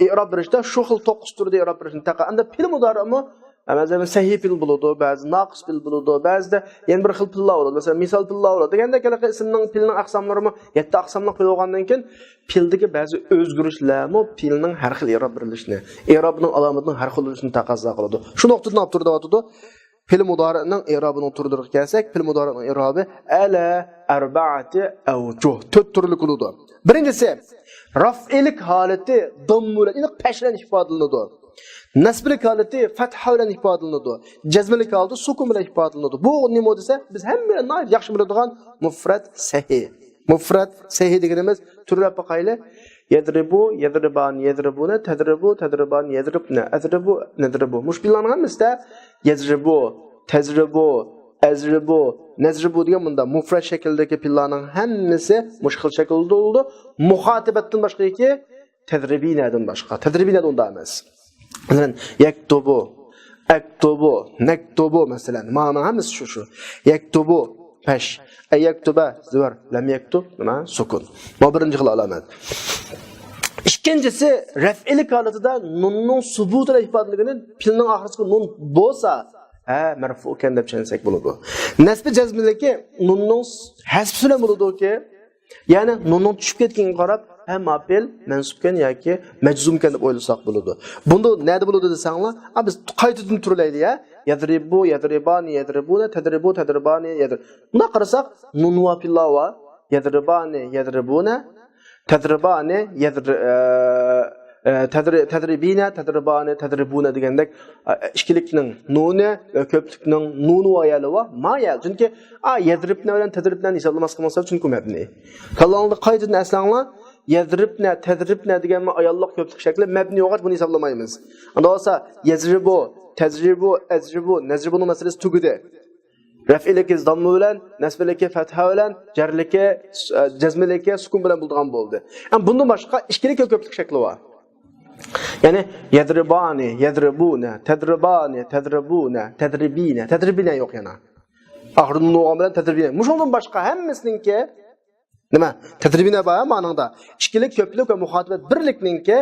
ئېراب بېرىشتە شۇ خىل توققۇز تۈردە ئېراب بېرىشنى تاقا. ئەمدى پېئىل مۇدارىئمۇ، مەسىلەن، سەھىھ پېئىل بولىدۇ، بەزى ناقىس پېئىل بولىدۇ، بەزىدە يەنە بىر خىل پېئىللار بولىدۇ. مەسىلەن، مىسال پېئىللار بولىدۇ. دېگەندەك، ھېلىقى ئىسىمنىڭ، پېئىلنىڭ ئەقساملىرىمۇ يەتتە ئەقساملىق پېئىل بولغاندىن كېيىن، پېئىلدىكى بەزى ئۆزگىرىشلەرمۇ پېئىلنىڭ ھەر خىل ئېراب بېرىلىشىنى، ئېرابنىڭ ئالامىتىنىڭ ھەر خىل بولۇشىنى تەقەززا قىلىدۇ. شۇ نۇقتىدىن ئاپتور دەۋاتىدۇ. پېئىل مۇدارىئنىڭ ئېرابىنىڭ تۈرلىرىگە كەلسەك، پېئىل مۇدارىئنىڭ ئېرابى ئەلە ئەربەئەتى ئەۋجۇھ، تۆت تۈرلۈك بولىدۇ. بىرىنچىسى، رەفئىلىك ھالىتى داممە بىلەن، يەنى پەش بىلەن ئىپادىلىنىدۇ. نەسبىلىك ھالىتى فەتھە بىلەن ئىپادىلىنىدۇ. جەزمىلىك ھالىتى سۈكۈن بىلەن ئىپادىلىنىدۇ. بۇ نېمە دېسە، بىز ھەممە ناھايىتى ياخشى بىلىدىغان مۇفرەت سەھىھ. مۇفرەت سەھىھ دېگىنىمىز، تۈرلەپ باقايلى. يەدرىبۇ، يەدرىبان، يەدرىبۇنە، تەدرىبۇ، تەدرىبان، يەدرىبنە، ئەدرىبۇ، نەدرىبۇ. مۇشۇ پېئىللارنىڭ ھەممىسىدە يەزرىبۇ، تەزرىبۇ، ئەزرىبۇ، نەزرىبۇ دېگەن بۇنداق مۇفرەت شەكىلدىكى پېئىللارنىڭ ھەممىسى مۇشۇ خىل شەكىلدە بولىدۇ. مۇخاتىبەتتىن باشقا ياكى تەدرىبىنەدىن باشقا. تەدرىبىنەدە ئۇنداق ئەمەس. مەسىلەن، يەكتۇبۇ، ئەكتۇبۇ، نەكتۇبۇ مەسىلەن. مانىنىڭ ھەممىسى شۇ، شۇ. يەكتۇبۇ، پەش. ئەيەكتۇبە، زىۋەر. لەم يەكتۇب، نېمە؟ سۈكۈن. بۇ بىرىنچى خىل ئالامەت. ئىككىنچىسى، رەفئىلىك ھالىتىدە نۇننىڭ سۇبۇتىدا ئىپادىلىگىنى پېئىلنىڭ ئاخىرىسىغا نۇن بولسا، ھە، مەرفۇئكەن دەپ چۈشەنسەك بولىدۇ. نەسبى جەزمىلىكى نۇننىڭ ھەسپىسى بىلەن بولىدۇكى، يەنى نۇننىڭ چۈشۈپ كەتكىنىگە قاراپ، ھە، ما پېئىل مەنسۇپكەن ياكى مەجزۇمكەن دەپ ئويلىساق بولىدۇ. بۇندا نەدە بولىدۇ دېسەڭلار، ئا، بىز قايتىدىن تۈرلەيلى، يا. يەزرىبۇ، يەزرىبانى، يەزرىبۇنە، تەزرىبۇ، تەزرىبانى، يەزرىب-، بۇنداق قارىساق، نۇن ۋە پېئىللار بار. يەزرىبانى، يەزرىبۇنە، تەزرىبانى، يەزرى-، ئە، ئە، تەزرى-، تەزرىبىنە، تەزرىبانى، تەزرىبۇنە دېگەندەك، ئە، ئىككىلىكنىڭ نۇنى، ئە، كۆپلۈكنىڭ نۇنى ۋە يەلى بار. ما يەل. چۈنكى، ئا، يەزرىبنە بىلەن تەزرىبنەنى ھېسابلىماسقا بولسا، چۈنكى مەبنى. كاللاڭلاردا قايتىدىن ئەسلەڭلار، يەزرىبنە، تەزرىبنە دېگەن ئاياللىق كۆپلۈك شەكلى مەبنى بولغاچ بۇنى ھېسابلىمايمىز. ئاندا بولسا، يەزرىبۇ، تەزرىبۇ، ئەزرىبۇ، نەزرىبۇنىڭ مەسىلىسى تۈگىدى. رەفئىلىكى زاممە بىلەن، نەسبىلىكى فەتھە بىلەن، جەرلىكى، ئە، جەزمىلىكى سۈكۈن بىلەن بولىدىغان بولدى. ئەمما بۇندىن باشقا ئىككىلىكى كۆپلۈك شەكلى بار. يەنى يەزرىبانى، يەزرىبۇنە، تەزرىبانى، تەزرىبۇنە، تەزرىبىنە، تەزرىبىنە يوق يەنە. ئاخىرىدا نۇن بولغان بىلەن تەزرىبىنە. مۇشۇنىڭدىن باشقا ھەممىسىنىڭكى نېمە؟ تەزرىبىنە بار مانىڭدا. ئىككىلىك، كۆپلۈك ۋە مۇخاتىبەت بىرلىكنىڭكى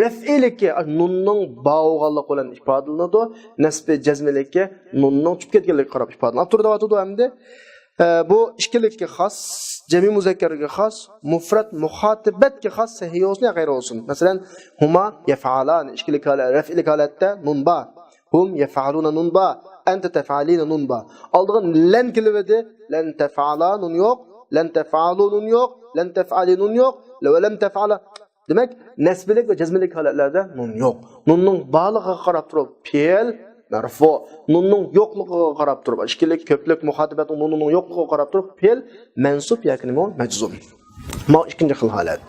رەفئىلىكى نۇننىڭ بار بولغانلىقى بىلەن ئىپادىلىنىدۇ. نەسبى جەزمىلىكى نۇننىڭ چۈشۈپ كەتكەنلىكىگە قاراپ ئىپادىلىنىدۇ. ئاپتور دەۋاتىدۇ ئەمدى. ئە، بۇ ئىككىلىككە خاس، جەمئىي مۇزەككەرگە خاس، مۇفرەت مۇخاتىبەتكە خاس سەھىھ بولسۇن يا غەيرى بولسۇن. مەسىلەن، ھۇما يەفئالانى، ئىككىلىك ھالەت، رەفئىلىك ھالەتتە نۇن بار. ھۇم يەفئالۇنە نۇن بار. ئەنتە تەفئەلىنە نۇن بار. ئالدىغا لەن كېلىۋىدى. لەن تەفئالا نۇن يوق. لەن تەفئالۇ نۇن يوق. لەن تەفئەلى نۇن يوق. ۋە لەم تەفئەلا. دېمەك، نەسبىلىك ۋە جەزمىلىك ھالەتلەردە نۇن يوق. نۇننىڭ بارلىقىغا قاراپ تۇرۇپ پېئىل مەرفۇ. نۇننىڭ يوقلۇقىغا قاراپ تۇرۇپ، ئىككىلىك، كۆپلۈك، مۇخاتىبەتنىڭ نۇنىنىڭ يوقلۇقىغا قاراپ تۇرۇپ پېئىل مەنسۇب ياكى نېمە، مەجزۇم. ماۋۇ ئىككىنچى خىل ھالەت.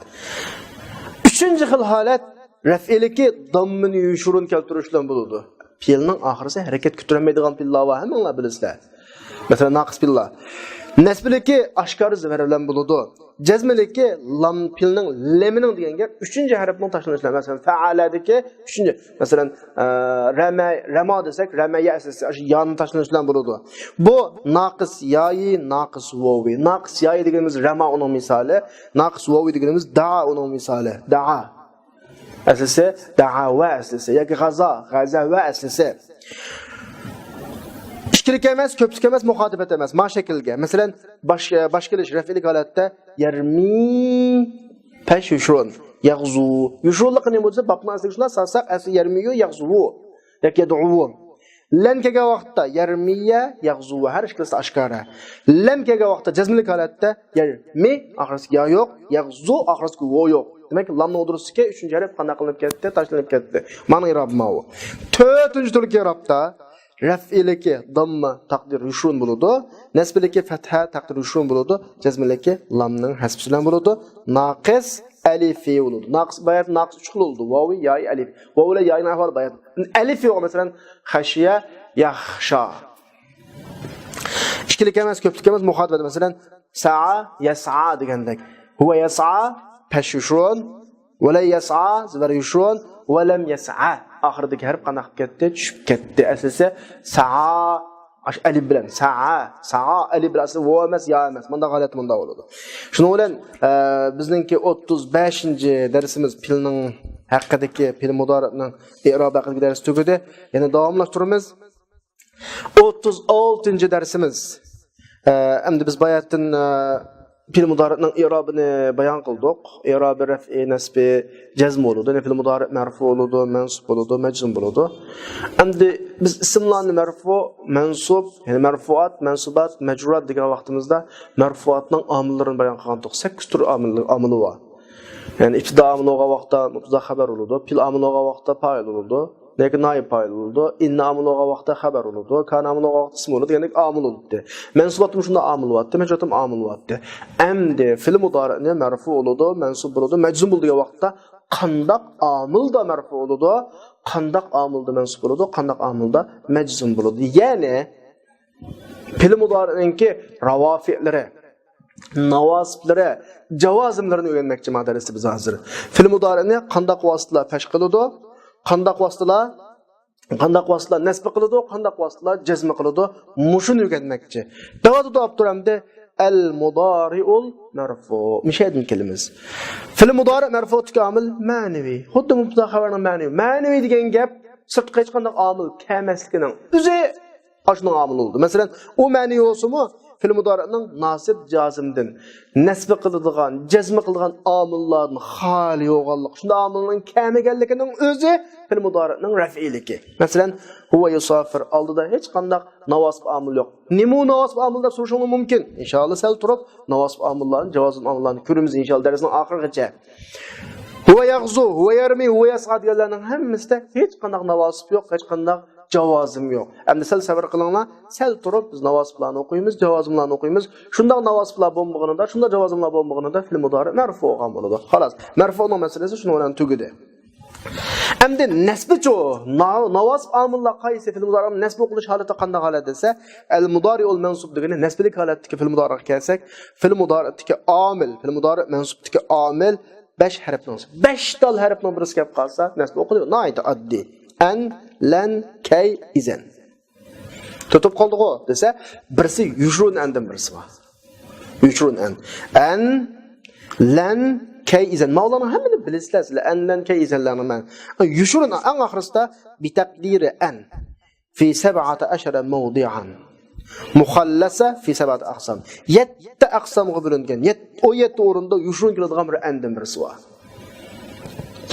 ئۈچىنچى خىل ھالەت رەفئىلىكى داممىنى يوشۇرۇن كەلتۈرۈش بىلەن بولىدۇ. پېئىلنىڭ ئاخىرىسى ھەرىكەت كۆتۈرەلمەيدىغان پېئىللار بار، ھەممىڭلار بىلىسىلەر. مەسىلەن، ناقىس پېئىللار. نەسبىلىكى ئاشكارا زىۋەر بىلەن بولىدۇ. جەزمىلىكى لام پېئىلنىڭ، لېمىنىڭ دېگەن گەپ ئۈچىنچى ھەرپنىڭ تاشلىنىشى بىلەن. مەسىلەن، فەئەلەدىكى ئۈچىنچى، مەسىلەن، ئە، رەمە، رەما دېسەك، رەمەيە ئەسلىسى ئاشۇ يانى تاشلىنىش بىلەن بولىدۇ. بۇ ناقىس يايى، ناقىس ۋوۋى. ناقىس يايى دېگىنىمىز رەما ئۇنىڭ مىسالى. ناقىس ۋوۋى دېگىنىمىز دەئا ئۇنىڭ مىسالى. دەئا. ئەسلىسى دەئەۋە ئەسلىسى. ياكى غەزا، غەزەۋە ئەسلىسى. ئىككىلىك ئەمەس، كۆپلۈك ئەمەس، مۇخاتىبەت ئەمەس. ما شەكىلگە. مەسىلەن، باش، باش كېلىش رەفئىلىك ھالەتتە يەرمى پەش يۇشرۇن. يەغزۇ. يۇشرۇنلۇقى نېمە بولسا، بابنىڭ ئەسلىگە شۇنداق سالساق، ئەسلى يەرمىيۇ يەغزۇۋۇ. ياكى يەدئۇۋۇ. لەن كەلگەن ۋاقىتتا يەرمىيە، يەغزۇۋۇ. ھەر ئىككىلىسى ئاشكارا. لەم كەلگەن ۋاقىتتا جەزمىلىك ھالەتتە يەرمى، ئاخىرسىدىكى يا يوق، يەغزۇ، ئاخىرسىدىكى ۋو يوق. دېمەك، لامنىڭ ئوتتۇرىسىدىكى ئۈچىنچى ھەرپ قانداق قىلىنىپ كەتتى؟ تاشلىنىپ كەتتى. مانا ئېرابى ماۋۇ. تۆتىنچى تۈرلۈك ئېرابتا رەفئىلىكى دامما تەقدىر يۇشرۇن بولىدۇ. نەسبىلىكى فەتھە تەقدىر يۇشرۇن بولىدۇ. جەزمىلىكى لامنىڭ ھەسپىسى بىلەن بولىدۇ. ناقىس ئەلىفى بولىدۇ. ناقىس بايات ناقىس ئۈچ خىل بولىدۇ. ۋاۋى، يايى، ئەلىف. ۋاۋ بىلەن ياينىڭ ئەھۋالى بايات. ئەلىفى بولغان، مەسىلەن، خەشىيە، يەخشا. ئىككىلىك ئەمەس، كۆپلۈك ئەمەس، مۇخاتىبەت. مەسىلەن، سەئا، يەسئا دېگەندەك. ھۇۋە يەسئا، پەش يۇشرۇن، ۋەلە يەسئا، زىبەر يۇشرۇن، ۋەلەم يەسئا. ئاخىرىدىكى ھەرپ قانداق قىلىپ كەتتى؟ چۈشۈپ كەتتى. ئەسلىسى سەئا، ئاش ئەلىپ بىلەن. سەئا، سەئا ئەلىپ بىلەن. ئەسلى ۋاۋ ئەمەس، يا ئەمەس. مۇنداق ھالەت مۇنداق بولىدۇ. شۇنىڭ بىلەن، ئە، بىزنىڭكى ئوتتۇز بەشىنچى دەرسىمىز پېئىلنىڭ ھەققىدىكى، پېئىل مۇدارىئنىڭ ئېرابى ھەققىدىكى دەرس تۈگىدى. يەنە داۋاملاشتۇرىمىز. ئوتتۇز ئالتىنچى دەرسىمىز. ئە، ئەمدى بىز باياتىن، ئە، پېئىل مۇدارىئنىڭ ئېرابىنى بايان قىلدۇق. ئېرابى رەفئى، نەسبى، جەزم بولىدۇ. يەنى پېئىل مۇدارىئ مەرفۇ بولىدۇ، مەنسۇب بولىدۇ، مەجزۇم بولىدۇ. ئەمدى بىز ئىسىملارنى مەرفۇ، مەنسۇب، يەنى مەرفۇئات، مەنسۇبات، مەجرۇرات دېگەن ۋاقتىمىزدا مەرفۇئاتنىڭ ئامىللىرىنى بايان قىلغانتۇق. سەككىز تۈر ئامىل، ئامىلى بار. يەنى ئىپتىدا ئامىلى بولغان ۋاقىتتا مۇبتەدا خەۋەر بولىدۇ، پېئىل ئامىلى بولغان ۋاقىتتا پائىل بولىدۇ، لېكىن نائىب پائىل بولىدۇ، ئىننا ئامىلى بولغان ۋاقىتتا خەۋەر بولىدۇ، كان ئامىلى بولغان ۋاقىتتا ئىسىم بولىدۇ دېگەندەك ئامىل بولىدۇ. مەنسۇباتتىمۇ شۇنداق ئامىل بولاتتى، مەجرۇراتتىمۇ ئامىل بولاتتى. ئەمدى پېئىل مۇدارىئنى مەرفۇ بولىدۇ، مەنسۇب بولىدۇ، مەجزۇم بولىدۇ دېگەن ۋاقىتتا قانداق ئامىلدا مەرفۇ بولىدۇ، قانداق ئامىلدا مەنسۇب بولىدۇ، قانداق ئامىلدا مەجزۇم بولىدۇ. يەنى پېئىل مۇدارىئنىڭكى راۋافىئلىرى، ناۋاسىپلىرى، جاۋازىملىرىنى ئۆگەنمەكچى ما دەرستە بىز ھازىر. پېئىل مۇدارىئنى قانداق ۋاسىتىلەر پەش قىلىدۇ؟ قانداق ۋاسىتىلەر قانداق ۋاسىتىلار نەسب قىلىدۇ، قانداق ۋاسىتىلار جەزم قىلىدۇ، مۇشۇنى ئۆگەنمەكچى. دەۋاتىدۇ ئاپتور ئەمدى، ئەل مۇدارىئۇل مەرفۇ. مۇشۇ يەردىن كېلىمىز. فېئىل مۇدارىئ مەرفۇدىكى ئامىل مەنىۋى. خۇددى مۇبتەدا خەۋەرنىڭ مەنىۋى. مەنىۋى دېگەن گەپ سىرتقا ھېچقانداق ئامىل كەلمەسلىكىنىڭ ئۆزى ئاشۇنىڭ ئامىلى بولىدۇ. مەسىلەن، ئۇ مەنىۋى بولسىمۇ، فېئىل مۇدارىئنىڭ ناسىب جازىمدىن نەسب قىلىدىغان، جەزم قىلىدىغان ئامىللاردىن خالىي بولغانلىقى، شۇنداق ئامىلنىڭ كەلمىگەنلىكىنىڭ ئۆزى فېئىل مۇدارىئنىڭ رەفئىيلىكى. مەسىلەن، ھۇۋە يۇسافىر، ئالدىدا ھېچقانداق ناۋاسىپ ئامىل يوق. نېمە ئۇ ناۋاسىپ ئامىل دەپ سورىشىڭلار مۇمكىن. ئىنشائاللا، سەل تۇرۇپ ناۋاسىپ ئامىللارنى، جاۋازىم ئامىللارنى كۆرىمىز، ئىنشائاللا، دەرسنىڭ ئاخىرىغىچە. ھۇۋە يەغزۇ، ھۇۋە يەرمى، ھۇۋە يەسئا دېگەنلەرنىڭ ھەممىسىدە ھېچقانداق ناۋاسىپ يوق، ھېچقانداق جاۋازىم يوق. ئەمدى سەل سەۋر قىلىڭلار، سەل تۇرۇپ بىز ناۋاسىپلارنى ئوقۇيمىز، جاۋازىملارنى ئوقۇيمىز. شۇنداق ناۋاسىپلار بولمىغىنىدا، شۇنداق جاۋازىملار بولمىغىنىدا فېئىل مۇدارىئ مەرفۇ بولغان بولىدۇ. خالاس، مەرفۇنىڭ مەسىلىسى شۇنىڭ بىلەن تۈگىدى. ئەمدى نەسبىچۇ؟ نا-، ناۋاسىپ ئامىللار قايسى؟ فېئىل مۇدارىئنىڭ نەسب ئوقۇلۇش ھالىتى قانداق ھالەت دېسە، ئەل مۇدارىئۇل مەنسۇب دېگىنى نەسبىلىك ھالەتتىكى فېئىل مۇدارىئغا كەلسەك، فېئىل مۇدارىئدىكى ئامىل، فېئىل مۇدارىئ مەنسۇبتىكى ئامىل بەش ھەرپنىڭ، بەش تال ھەرپنىڭ بىرسى كەپ قالسا، نەسب ئوقۇلىدۇ. ناھايىتى ئاددىي. ئەن، لەن، كەي، ئىزەن. تۇتۇپ قالدىغۇ دېسە، بىرسى يوشۇرۇن ئەندىن بىرسى بار. يوشۇرۇن ئەن. ئەن، لەن، كەي، ئىزەن. ماۋۇلارنىڭ ھەممىنى بىلىسىلەر سىلەر. ئەن، لەن، كەي، ئىزەنلەرنى مەن. يوشۇرۇن ئەن ئاخىرسىدا بىتەقدىرى ئەن. في سبعة عشر موضعا مخلصة في سبعة أقسام. يەتتە ئەقسامغا بۆلۈنگەن، يەت-، ئون يەتتە ئورۇندا يوشۇرۇن كېلىدىغان بىر ئەندىن بىرسى بار.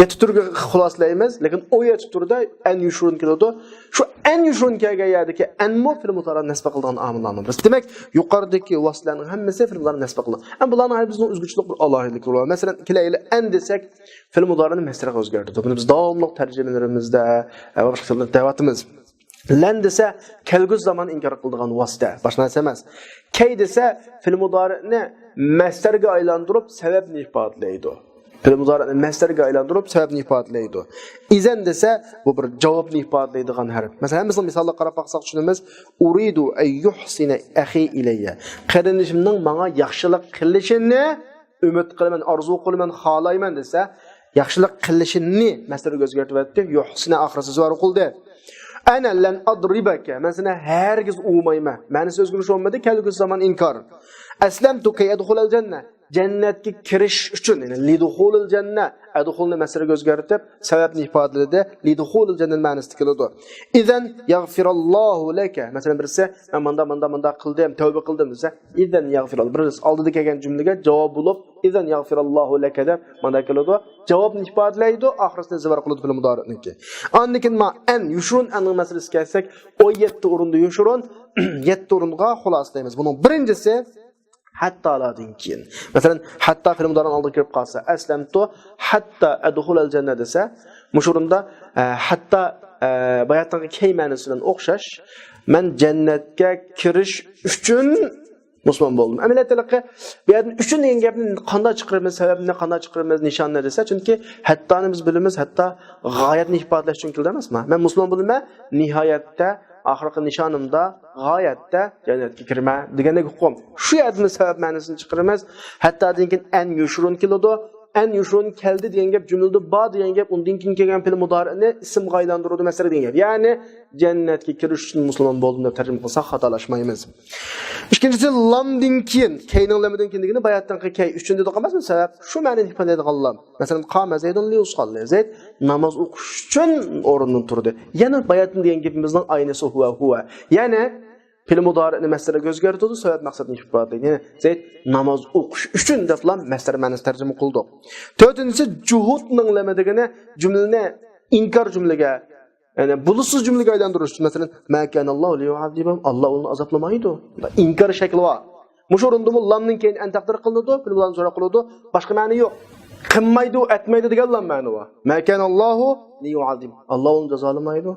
يەتتە تۈرگە خۇلاسىلەيمىز، لېكىن ئون يەتتە تۈردە ئەن يوشۇرۇن كېلىدۇ. شۇ ئەن يوشۇرۇن كەلگەن يەردىكى ئەنمۇ فېئىل مۇدارىئنى نەسب قىلىدىغان ئامىللارنىڭ بىرسى. دېمەك، يۇقىرىدىكى ۋاسىتىلەرنىڭ ھەممىسى فېئىل مۇدارىئنى نەسب قىلىدۇ. ئەمما بۇلارنىڭ ھەممىسىنىڭ ئۆزگىچىلىك بىر ئالاھىدىلىكلىرى بار. مەسىلەن، كېلەيلى، ئەن دېسەك، فېئىل مۇدارىئنى مەسدەرگە ئۆزگەرتىدۇ. بۇنى بىز داۋاملىق تەرجىمىلىرىمىزدە، ئە، ۋە باشقا سۆزلەردە دەۋاتىمىز. لەن دېسە، كەلگۈسى زامان ئىنكار قىلىدىغان ۋاسىتە، باشقا نەرسە ئەمەس. كەي دېسە، فېئىل مۇدارىئنى مەسدەرگە ئايلاندۇرۇپ، سەۋەبنى ئىپادىلەيدۇ. فېئىل مۇدارىئنى مەسدەرگە ئايلاندۇرۇپ، سەۋەبنى ئىپادىلەيدۇ. ئىزەن دېسە، بۇ بىر جاۋابنى ئىپادىلەيدىغان ھەرپ. مەسىلەن، ھەممىسىنىڭ مىسالىغا قاراپ باقساق چۈشىنىمىز. ئۇرىدۇ ئەن يۇھسىنە ئەخى ئىلەييە. قېرىندىشىمنىڭ ماڭا ياخشىلىق قىلىشىنى ئۈمىد قىلىمەن، ئارزۇ قىلىمەن، خالايمەن دېسە، ياخشىلىق قىلىشىنى مەسدەرگە ئۆزگەرتىۋەتتى. يۇھسىنە ئاخىرسى زۆرۈر قىلدى. ئەنە لەن ئەدرىبەكە، مەن سېنى ھەرگىز ئۇرمايمەن. مەنىسى ئۆزگىرىش بولمىدى، كەلگۈسى زامان ئىنكار. ئەسلەمتۇ كەي ئەدخۇلەل جەننە، جەننەتكە كىرىش ئۈچۈن، يەنى لىدخۇلىل جەننە، ئەدخۇلنى مەسدەرگە ئۆزگەرتىپ، سەۋەبنى ئىپادىلىدى. لىدخۇلىل جەننە مەنىسىدە كېلىدۇ. ئىزەن يەغفىراللاھۇ لەكە. مەسىلەن، بىرسى، مەن ماندا، ماندا، ماندا قىلدىم، تەۋبە قىلدىم دېسە، ئىزەن يەغفىراللاھ. بىر ئالدىدا كەلگەن جۈملىگە جاۋاب بولۇپ، ئىزەن يەغفىراللاھۇ لەكە دەپ مانا كېلىدۇ. جاۋابنى ئىپادىلەيدۇ، ئاخىرسىنى زىبار قىلىدۇ فېئىل مۇدارىئنىڭكى. ئاندىن كېيىن ما ئەن، يوشۇرۇن ئەننىڭ مەسىلىسىگە كەلسەك، ئون يەتتە ئورۇندا يوشۇرۇن، يەتتە ئورۇنغا خۇلاسىلەيمىز. بۇنىڭ بىرىنچىسى، ھەتتالاردىن كېيىن. مەسىلەن، ھەتتا فېئىل مۇدارىئنىڭ ئالدىغا كىرىپ قالسا، ئەسلەمتۇ ھەتتا ئەدخۇلەل جەننە دېسە، مۇشۇ ئورۇندا، ئە، ھەتتا، ئە، باياتىنقى كەي مەنىسى بىلەن ئوخشاش، مەن جەننەتكە كىرىش ئۈچۈن مۇسۇلمان بولدۇم. ئەمەلىيەتتە، بۇ يەردىن ئۈچۈن دېگەن گەپنى قانداق چىقىرىمىز، سەۋەبنى قانداق چىقىرىمىز، نىشاننى دېسە، چۈنكى ھەتتانى بىز بىلىمىز، ھەتتا غايەتنى ئىپادىلەش ئۈچۈن كېلىدۇ ئەمەسمۇ؟ مەن مۇسۇلمان بولىمەن، نىھايەتتە ئاخىرقى نىشانىمدا، غايەتتە جەننەتكە كىرىمەن دېگەندەك ئۇقۇم. شۇ يەردىن سەۋەب مەنىسىنى چىقىرىمىز. ھەتتادىن كېيىن ئەن يوشۇرۇن كېلىدۇ. ئەن يوشۇرۇن كەلدى دېگەن گەپ، جۈملىدە بار دېگەن گەپ، ئۇندىن كېيىن كەلگەن پېئىل مۇدارىئنى ئىسىمغا ئايلاندۇرىدۇ، مەسىلەن دېگەن گەپ. يەنى، جەننەتكە كىرىش ئۈچۈن مۇسۇلمان بولدۇم دەپ تەرجىمە قىلساق خاتالاشمايمىز. ئىككىنچىسى، لامدىن كېيىن، كەينىڭ لامىدىن كېيىن دېگىنى باياتتىنقى كەي ئۈچۈن دېدۇق ئەمەسمۇ؟ سەۋەب شۇ مەنىنى ئىپادىلەيدىغان لام. مەسىلەن، قامە زەيدۇن لىيۇساللى. زەيد ناماز ئوقۇش ئۈچۈن ئورنىدىن تۇردى. يەنە باياتتىن دېگەن گېپىمىزنىڭ ئاينىسى ھۇۋە، ھۇۋە. يەنى پېئىل مۇدارىئنى مەسدەرگە ئۆزگەرتىدۇ، سەۋەب مەقسەتنى ئىپادىلەيدۇ. يەنى زەيد ناماز ئوقۇش ئۈچۈن دەپلا مەسدەر مەنىسى تەرجىمە قىلدۇق. تۆتىنچىسى، جۇھۇدنىڭ لامى دېگىنى جۈملىنى ئىنكار جۈملىگە، يەنى بولۇشسىز جۈملىگە ئايلاندۇرۇش. مەسىلەن، ما كانەللاھۇ لىيۇئەززىبەھۇم، ئاللا ئۇلارنى ئازابلىمايدۇ. ئىنكار شەكلى بار. مۇشۇ ئورۇندىمۇ لامدىن كېيىن ئەن تەقدىر قىلىنىدۇ، فېئىل مۇدارىئنى سوراق قىلىدۇ. باشقا مەنە يوق. قىلمايدۇ، ئەتمەيدۇ دېگەن لام مەنە بار. ما كانەللاھۇ لىيۇئەززىبەھۇم. ئاللا ئۇلارنى جازالىمايدۇ.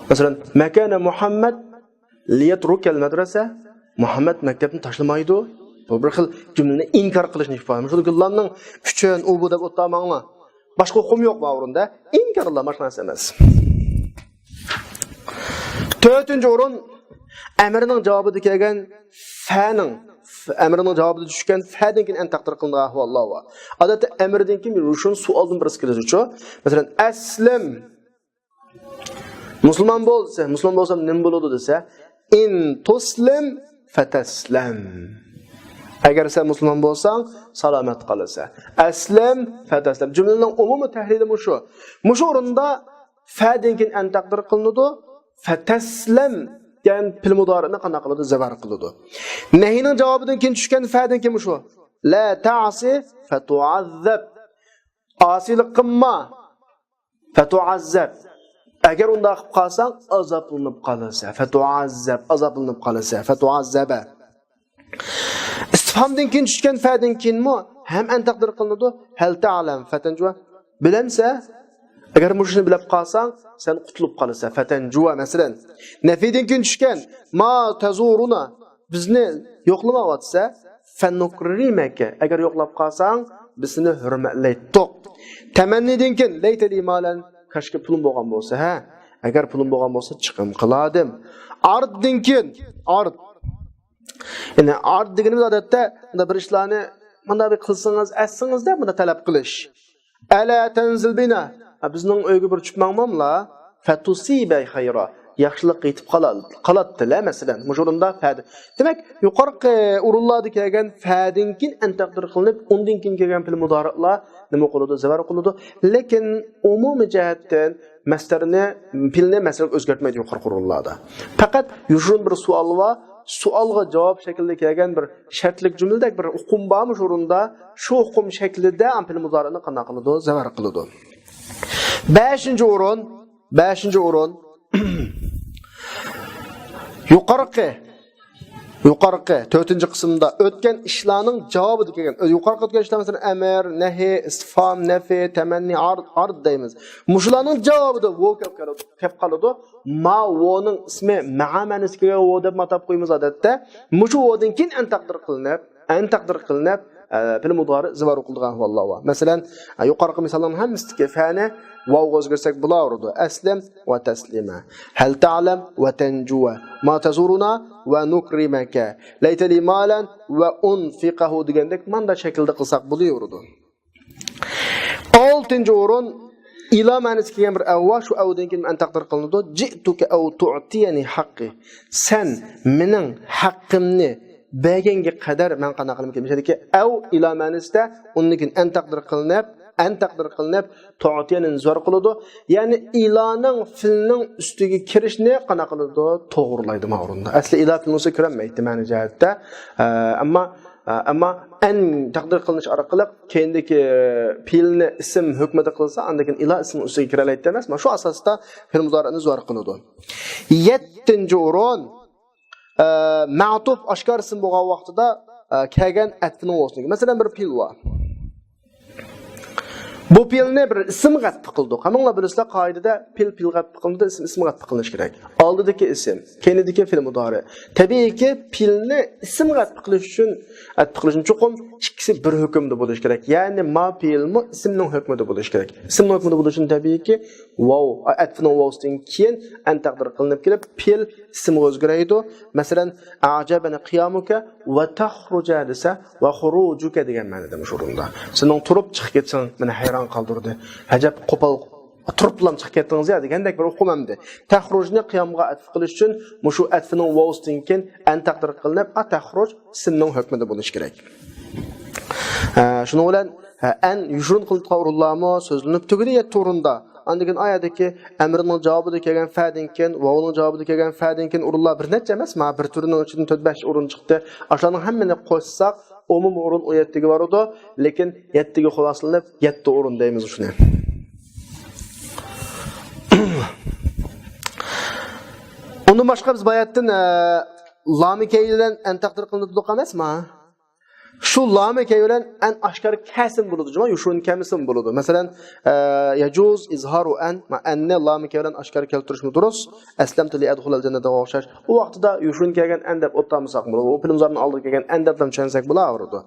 مەسىلەن، ما كان محمد ليترك المدرسة، مۇھەممەد مەكتەپنى تاشلىمايدۇ. بۇ بىر خىل جۈملىنى ئىنكار قىلىشنى ئىپادىلەيدۇ. شۇنىڭ ئۈچۈن لامنىڭ ئۈچۈن، ئۇ بۇ دەپ ئولتۇرماڭلار. باشقا ئۇقۇم يوق بۇ ئورۇندا. ئىنكار لام، باشقا نەرسە ئەمەس. تۆتىنچى ئورۇن، ئەمرنىڭ جاۋابىدا كەلگەن فەنىڭ، ئەمرنىڭ جاۋابىدا چۈشكەن فەدىن كېيىن ئەن تەقدىر قىلىنغان ئەھۋاللار بار. ئادەتتە ئەمردىن كېيىن بىر روشۇن سوئالدىن بىرسى كېلىدۇچۇ. مەسىلەن، ئەسلىم، مۇسۇلمان بول دېسە، مۇسۇلمان بولسام نېمە بولىدۇ دېسە، ئىن تۇسلىم فەتەسلەم. ئەگەر سەن مۇسۇلمان بولساڭ، سالامەت قالىسەن. ئەسلەم فەتەسلەم. جۈملىنىڭ ئومۇمىي تەھلىلى مۇشۇ. مۇشۇ ئورۇندا فەدىن كېيىن ئەن تەقدىر قىلىنىدۇ. فەتەسلەم دېگەن پېئىل مۇدارىئنى قانداق قىلىدۇ؟ زەۋەر قىلىدۇ. نەھىنىڭ جاۋابىدىن كېيىن چۈشكەن فەدىن كېيىن مۇشۇ. لا تەسى فەتۇئەززەب. ئاسىيلىق قىلما. فەتۇئەززەب. ئەگەر ئۇنداق قىلىپ قالساڭ، ئازابلىنىپ قالىسەن. فەتۇئەززەب، ئازابلىنىپ قالىسەن. فەتۇئەززەبە. ئىستىفھامدىن كېيىن چۈشكەن فەدىن كېيىنمۇ ھەم ئەن تەقدىر قىلىنىدۇ. ھەل تەلەم فەتەنجۇۋە. بىلەمسە؟ ئەگەر مۇشۇنى بىلىپ قالساڭ، سەن قۇتۇلۇپ قالىسەن. فەتەنجۇۋە، مەسىلەن. نەفىدىن كېيىن چۈشكەن ما تەزۇرۇنا، بىزنى يوقلىمايۋاتسا، فەنۇكرىمەكە، ئەگەر يوقلاپ قالساڭ، بىز سېنى ھۆرمەتلەيتتۇق. تەمەننىدىن كېيىن لەيتەلى مالەن، كاشكى پۇلۇم بولغان بولسا، ھە؟ ئەگەر پۇلۇم بولغان بولسا، چىقىم قىلاتتىم. ئاردىن كېيىن، ئارد. يەنى ئارد دېگىنىمىز ئادەتتە مۇنداق بىر ئىشلارنى مۇنداق بىر قىلسىڭىز، ئەتسىڭىز دەپ مۇنداق تەلەپ قىلىش. ئەلا تەنزىل بىنا. ھە، بىزنىڭ ئۆيگە بىر چۈشۈپ ماڭماملا. فەتۇسىبە خەيرا. ياخشىلىق يېتىپ قالال-، قالاتتىلە، مەسىلەن. مۇشۇ ئورۇندا فەدە. دېمەك، يۇقىرىقى ئورۇنلاردا كەلگەن فەدىن كېيىن ئەن تەقدىر قىلىنىپ، ئۇندىن كېيىن كەلگەن پېئىل مۇدارىئلار نېمە قىلىدۇ؟ زەۋەر قىلىدۇ. لېكىن ئومۇمىي جەھەتتىن مەسدەرنى، پېئىلنى مەسدەرگە ئۆزگەرتمەيدۇ يۇقىرىقى ئورۇنلاردا. پەقەت يوشۇرۇن بىر سوئال بار، سوئالغا جاۋاب شەكلىدە كەلگەن بىر شەرتلىك جۈملىدەك بىر ئۇقۇم بارمۇ شۇ ئورۇندا؟ شۇ ئۇقۇم شەكلىدە پېئىل مۇدارىئنى قانداق قىلىدۇ؟ زەۋەر قىلىدۇ. بەشىنچى ئورۇن، بەشىنچى ئورۇن. يۇقىرىقى، يۇقىرىقى تۆتىنچى قىسىمدا ئۆتكەن ئىشلارنىڭ جاۋابىدا كەلگەن. يۇقىرىقى ئۆتكەن ئىشلار، مەسىلەن، ئەمر، نەھى، ئىستىفھام، نەفى، تەمەننى، ئارد، ئارد دەيمىز. مۇشۇلارنىڭ جاۋابىدا ۋاۋ كەپ قالىدۇ، كەپ قالىدۇ. ما ۋاۋنىڭ ئىسمى مەئا مەنىسىگە ۋاۋ دەپ ئاتاپ قويىمىز ئادەتتە. مۇشۇ ۋاۋدىن كېيىن ئەن تەقدىر قىلىنىپ، ئەن تەقدىر قىلىنىپ، ئە، پېئىل مۇدارىئ زىۋار قىلىدىغان ئەھۋاللار بار. مەسىلەن، ئە، يۇقىرىقى مىساللارنىڭ ھەممىسىدىكى فەنى ۋاۋغا ئۆزگەرتسەك بولاۋېرىدۇ. ئەسلەم ۋە تەسلىمە. ھەل تەلەم ۋە تەنجۇۋە. ما تەزۇرۇنا ۋە نۇكرىمەكە. لەيتەلى مالەن ۋە ئۇنفىقەھۇ دېگەندەك ماندا شەكىلدە قىلساق بولۇۋېرىدۇ. ئالتىنچى ئورۇن، ئىلا مەنىسى كەلگەن بىر ئەۋ بار، شۇ ئەۋدىن كېيىن ئەن تەقدىر قىلىنىدۇ. جىئتۇكە ئەۋ تۇئتىيەنى ھەققى. سەن مېنىڭ ھەققىمنى بەرگەنگە قەدەر مەن قانداق قىلىمەن؟ مۇشۇ يەردىكى ئەۋ ئىلا مەنىسىدە، ئۇندىن كېيىن ئەن تەقدىر قىلىنىپ، ئەن تەقدىر قىلىنىپ، تۇئتىيەنى زىۋار قىلىدۇ. يەنى ئىلانىڭ فېئىلنىڭ ئۈستىگە كىرىشىنى قانداق قىلىدۇ؟ توغرىلايدۇ ما ئورۇندا. ئەسلى ئىلا فېئىلنىڭ ئۈستىگە كىرەلمەيتتى مەنە جەھەتتە. ئە، ئەمما، ئە، ئەمما ئەن تەقدىر قىلىنىش ئارقىلىق كېيىندىكى پېئىلنى ئىسىم ھۆكمىدە قىلسا، ئاندىن كېيىن ئىلا ئىسىم ئۈستىگە كىرەلەيتتى ئەمەس. مانا شۇ ئاساستا پېئىل مۇدارىئنى زىۋار قىلىدۇ. يەتتىنچى ئورۇن، ئە، مەئتۇپ ئاشكارا ئىسىم بولغان ۋاقتىدا، ئە، كەلگەن ئەتپىنىڭ ۋاۋسىنى. مەسىلەن، بىر پېئىل بار. بۇ پېئىلنى بىر ئىسىمغا ئەتپى قىلدۇق. ھەممىڭلار بىلىسىلەر، قائىدىدە پېئىل پېئىلغا ئەتپى قىلىنىدۇ، ئىسىم ئىسىمغا ئەتپى قىلىنىشى كېرەك. ئالدىدىكى ئىسىم، كەينىدىكى پېئىل مۇدارىئ. تەبىئىيكى، پېئىلنى ئىسىمغا ئەتپى قىلىش ئۈچۈن، ئەتپى قىلىشنى چوقۇم ئىككىسى بىر ھۆكۈمدە بولۇشى كېرەك. يەنى ما پېئىلمۇ ئىسىمنىڭ ھۆكمىدە بولۇشى كېرەك. ئىسىمنىڭ ھۆكمىدە بولۇشى ئۈچۈن تەبىئىيكى، ۋاۋ، ئەتپىنىڭ ۋاۋسىدىن كېيىن ئەن تەقدىر قىلىنىپ كېلىپ، پېئىل ئىسىمغا ئۆزگىرەيدۇ. مەسىلەن، ئەجەبەنى قىيامۇكە ۋە تەخرۇجە دېسە، ۋە خۇرۇجۇكە دېگەن مەنىدە مۇشۇ ئورۇندا. سېنىڭ تۇرۇپ چىقىپ كېتىشىڭ مېنى ھەيران قالدۇردى. ئەجەب، قوپال تۇرۇپلام چىقىپ كەتتىڭىز يا دېگەندەك بىر ئۇقۇم ئەمدى. تەخرۇجنى قىيامغا ئەتپ قىلىش ئۈچۈن مۇشۇ ئەتپىنىڭ ۋاۋسىدىن كېيىن ئەن تەقدىر قىلىنىپ، ئا تەخرۇج ئىسىمنىڭ ھۆكمىدە بولۇشى كېرەك. ھە، شۇنىڭ بىلەن، ھە، ئەن يوشۇرۇن قىلىنىدىغان ئورۇنلارمۇ سۆزلىنىپ تۈگىدى يەتتە ئورۇندا. ئاندىن كېيىن ئايەتتىكى ئەمرنىڭ جاۋابىدا كەلگەن فەدىن كېيىن، ۋاۋنىڭ جاۋابىدا كەلگەن فەدىن كېيىن ئورۇنلار بىر نەچچە ئەمەس، مانا بىر تۈرىنىڭ ئىچىدىن تۆت بەش ئورۇن چىقتى. ئاشۇلارنىڭ ھەممىنى قوشساق، ئومۇمىي ئورۇن ئون يەتتىگە بارىدۇ، لېكىن يەتتىگە خۇلاسىلىنىپ، يەتتە ئورۇن دەيمىز شۇنى. ئۇندىن باشقا بىز باياتتىن، ئە، لامى كەي بىلەن ئەن تەقدىر قىلىنىدۇ دېدۇق ئەمەسمۇ؟ شۇ لامى كەي بىلەن ئەن ئاشكارا كەلسىمۇ بولىدۇ، جۇما، يوشۇرۇن كەلمىسىمۇ بولىدۇ. مەسىلەن، ئە، يەجۇز ئىزھارۇ ئەن، ما، ئەننى لامى كەي بىلەن ئاشكارا كەلتۈرۈشمۇ دۇرۇس. ئەسلەمتۇ لىئەدخۇلەل جەننەتەگە ئوخشاش. ئۇ ۋاقتىدا يوشۇرۇن كەلگەن ئەن دەپ ئوتتۇرىمىزغا بولىدۇ. ئۇ پېئىل مۇزارىنىڭ ئالدىدا كەلگەن ئەن دەپلا چۈشەنسەك بولاۋېرىدۇ.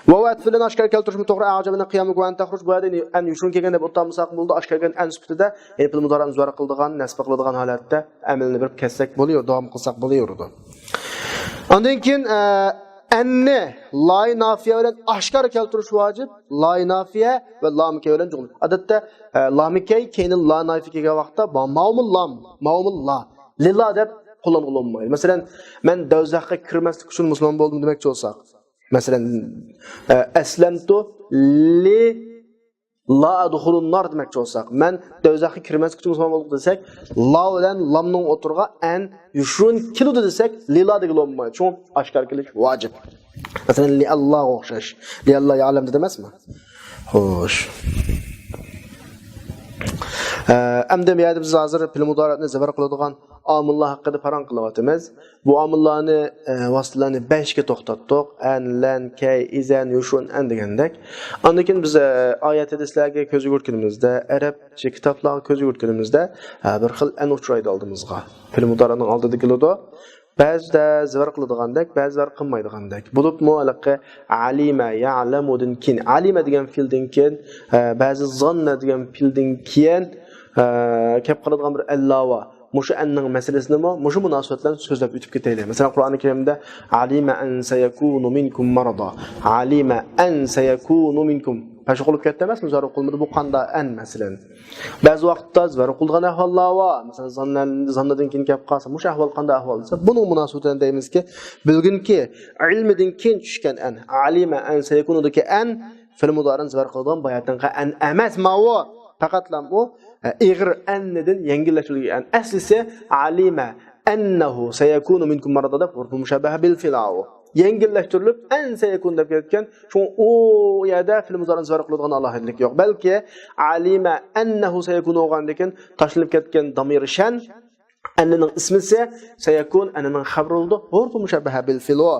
ۋاۋ ئەتپى بىلەن ئاشكارا كەلتۈرۈشمۇ توغرا. ئەجەبەنى قىيامۇكە ۋە ئەن تەخرۇج. بۇ يەردە يەنە ئەن يوشۇرۇن كەلگەن دەپ ئوتتۇرىمىزغا بولىدۇ. ئاشكارا كەلگەن ئەن سۈپىتىدە، يەنى پېئىل مۇزارىنى زىۋار قىلىدىغان، نەسب قىلىدىغان ھالەتتە ئەمەلنى بېرىپ كەتسەك بولۇۋېرىدۇ، داۋام قىلساق بولۇۋېرىدۇ. ئاندىن كېيىن، ئە، ئەننى لاي نافىيە بىلەن ئاشكارا كەلتۈرۈش ۋاجىپ، لاي نافىيە ۋە لامى كەي بىلەن جۇملە. ئادەتتە، ئە، لامى كەي، كەينىدىن لا نافىيە كەلگەن ۋاقىتتا با-، ماۋمۇ لام، ماۋمۇ لا، لىلا دەپ قوللانغىلى بولمايدۇ. مەسىلەن، مەن دوزاخقا كىرمەسلىك ئۈچۈن مۇسۇلمان بولدۇم دېمەكچى بولساق، مەسىلەن، ئە، ئەسلەمتۇ لى لا ئەدخۇلۇن نار دېمەكچى بولساق، مەن دوزاخقا كىرمەسلىك ئۈچۈن مۇسۇلمان بولدۇم دېسەك، لا بىلەن لامنىڭ ئوتتۇرىغا ئەن يوشۇرۇن كېلىدۇ دېسەك، لىلا دېگىلى بولمايدۇ. شۇڭا ئاشكارا كېلىش ۋاجىپ. مەسىلەن، لىئاللاغا ئوخشاش. لىئاللا يەئلەم دېدى ئەمەسمۇ؟ خوش. ئە، ئەمدى بۇ يەردە بىز ھازىر پېئىل مۇدارىئنى زەۋەر قىلىدىغان ئامىللار ھەققىدە پاراڭ قىلىۋاتىمىز. بۇ ئامىللارنى، ئە، ۋاسىتىلەرنى بەشكە توختاتتۇق. ئەن، لەن، كەي، ئىزەن، يوشۇرۇن، ئەن دېگەندەك. ئاندىن كېيىن بىز، ئە، ئايەت ھەدىسلەرگە كۆز يۈگۈرتكىنىمىزدە، ئەرەبچە كىتابلارغا كۆز يۈگۈرتكىنىمىزدە، ئە، بىر خىل ئەن ئۇچرايدۇ ئالدىمىزغا. پېئىل مۇدارىئنىڭ ئالدىدا كېلىدۇ. بەزىدە زەۋەر قىلىدىغاندەك، بەزىدە قىلمايدىغاندەك. بولۇپمۇ ھېلىقى ئەلىمە، يەئلەمۇدىن كېيىن، ئەلىمە دېگەن پېئىلدىن كېيىن، ئە، بەزى زاننە دېگەن پېئىلدىن كېيىن، ئە، كەپ قالىدىغان بىر ئەللار بار. مۇشۇ ئەننىڭ مەسىلىسىنىمۇ مۇشۇ مۇناسىۋەت بىلەن سۆزلەپ ئۆتۈپ كېتەيلى. مەسىلەن، قۇرئانى كەرىمدە ئەلىمە ئەن سەيەكۇنۇ مىنكۇم مەرەزا. ئەلىمە ئەن سەيەكۇنۇ مىنكۇم. پەشۇ قىلىپ كەتتى ئەمەسمۇ؟ زەۋەر قىلمىدى. بۇ قانداق ئەن، مەسىلەن؟ بەزى ۋاقىتتا زەۋەر قىلىدىغان ئەھۋاللار بار. مەسىلەن، زاننە-، زاننىدىن كېيىن كەپ قالسا، مۇشۇ ئەھۋال قانداق ئەھۋال دېسە، بۇنىڭ مۇناسىۋىتى بىلەن دەيمىزكى، بىلگىنكى ئىلمىدىن كېيىن چۈشكەن ئەن، ئەلىمە ئەن سەيەكۇنۇدىكى ئەن، پېئىل مۇدارىئنى زەۋەر قىلىدىغان باياتىنقى ئەن ئەمەس ماۋۇ. پەقەتلا ئۇ، ئە، ئېغىر ئەننىدىن يەڭگىللەشتۈرۈلگەن ئەن. ئەسلىسى ئەلىمە ئەننەھۇ سەيەكۇنۇ مىنكۇم مەرەزا دەپ ھۇرۇپۇل مۇشەببەھە بىل فېئىل ئۇ. يەڭگىللەشتۈرۈلۈپ، ئەن سەيەكۇن دەپ كەتكەن. شۇڭا ئۇ يەردە پېئىل مۇدارىئنى زەۋەر قىلىدىغان ئالاھىدىلىك يوق. بەلكى ئەلىمە ئەننەھۇ سەيەكۇن بولغاندىكىن تاشلىنىپ كەتكەن دامىر شەن، ئەننىنىڭ ئىسمىسى، سەيەكۇن ئەننىنىڭ خەبىرى بولىدۇ. ھۇرۇپۇل مۇشەببەھە بىل فېئىل ئۇ.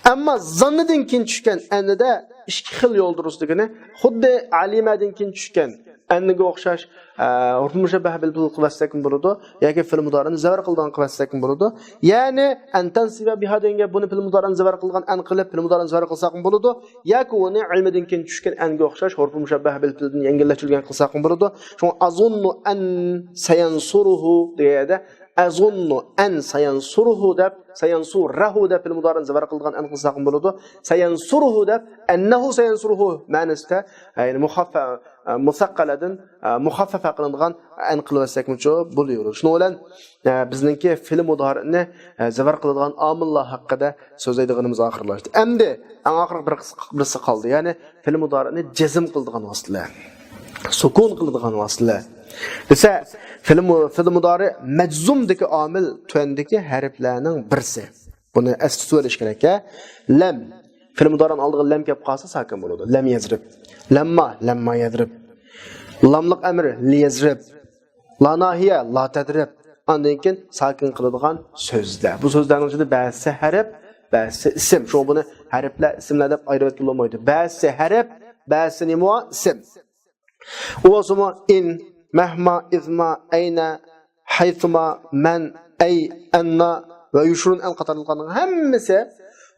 ئەمما زاننىدىن كېيىن چۈشكەن ئەننىدە ئىككى خىل يول دۇرۇسلۇقىنى خۇددى ئەلىمەدىن كېيىن چۈشكەن ئەننىگە ئوخشاش، ئە، ھۇرۇپۇل مۇشەببەھە بىل فېئىل قىلىۋەتسەكمۇ بولىدۇ ياكى پېئىل مۇدارىئنى زەۋەر قىلىدىغان قىلىۋەتسەكمۇ بولىدۇ. يەنى ئەن تەنسىبە بىھا دېگەن گەپ، بۇنى پېئىل مۇدارىئنى زەۋەر قىلغان ئەن قىلىپ، پېئىل مۇدارىئنى زەۋەر قىلساقمۇ بولىدۇ. ياكى ئۇنى ئىلمىدىن كېيىن چۈشكەن ئەنگە ئوخشاش ھۇرۇپۇل مۇشەببەھە بىل فېئىلدىن يەڭگىللەشتۈرۈلگەن قىلساقمۇ بولىدۇ. شۇڭا ئەزۇننۇ ئەن سەيەنسۇرۇھۇ دېگەن يەردە ئەزۇننۇ ئەن سەيەنسۇرۇھۇ دەپ، سەيەنسۇرەھۇ دەپ پېئىل مۇدارىئنى زەۋەر قىلىدىغان ئەن قىلساقمۇ بولىدۇ. سەيەنسۇرۇھۇ دەپ، ئەننەھۇ سەيەنسۇرۇھۇ مەنىسىدە، يەنى مۇخەففە-، مۇسەققەلەدىن، مۇخەففەفە قىلىنغان ئەن قىلىۋەتسەكمۇچۇ بولۇۋېرىدۇ. شۇنىڭ بىلەن، بىزنىڭكى پېئىل مۇدارىئنى زەۋەر قىلىدىغان ئامىللار ھەققىدە سۆزلەيدىغىنىمىز ئاخىرلاشتى. ئەمدى ئەڭ ئاخىرقى بىر قىسقا، بىرسى قالدى. يەنى پېئىل مۇدارىئنى جەزم قىلىدىغان ۋاسىتىلەر. سۈكۈن قىلىدىغان ۋاسىتىلەر. دېسە، پېئىل مۇ-، پېئىل مۇدارىئ مەجزۇمدىكى ئامىل تۆۋەندىكى ھەرپلەرنىڭ بىرسى. بۇنى ئەستە تۇتۇۋېلىش كېرەك. لەم. پېئىل مۇدارىئنىڭ ئالدىغا لەم كەپ قالسا ساكىن بولىدۇ. لەم يەزرىب. لەمما، لەمما يەزرىب. لاملىق ئەمر، لىيەزرىب. لا ناھىيە، لا تەدرىب. ئاندىن كېيىن ساكىن قىلىدىغان سۆزلەر. بۇ سۆزلەرنىڭ ئىچىدە بەزىسى ھەرپ، بەزىسى ئىسىم. شۇڭا بۇنى ھەرپلەر، ئىسىملەر دەپ ئايرىۋەتكىلى بولمايدۇ. بەزىسى ھەرپ، بەزىسى نېمە؟ ئىسىم. ئۇ بولسىمۇ ئىن، مەھما، ئىزما، ئەينە، ھەيسۇما، مەن، ئەي، ئەننا ۋە يۇشرۇن ئەن قاتارلىقلارنىڭ ھەممىسى،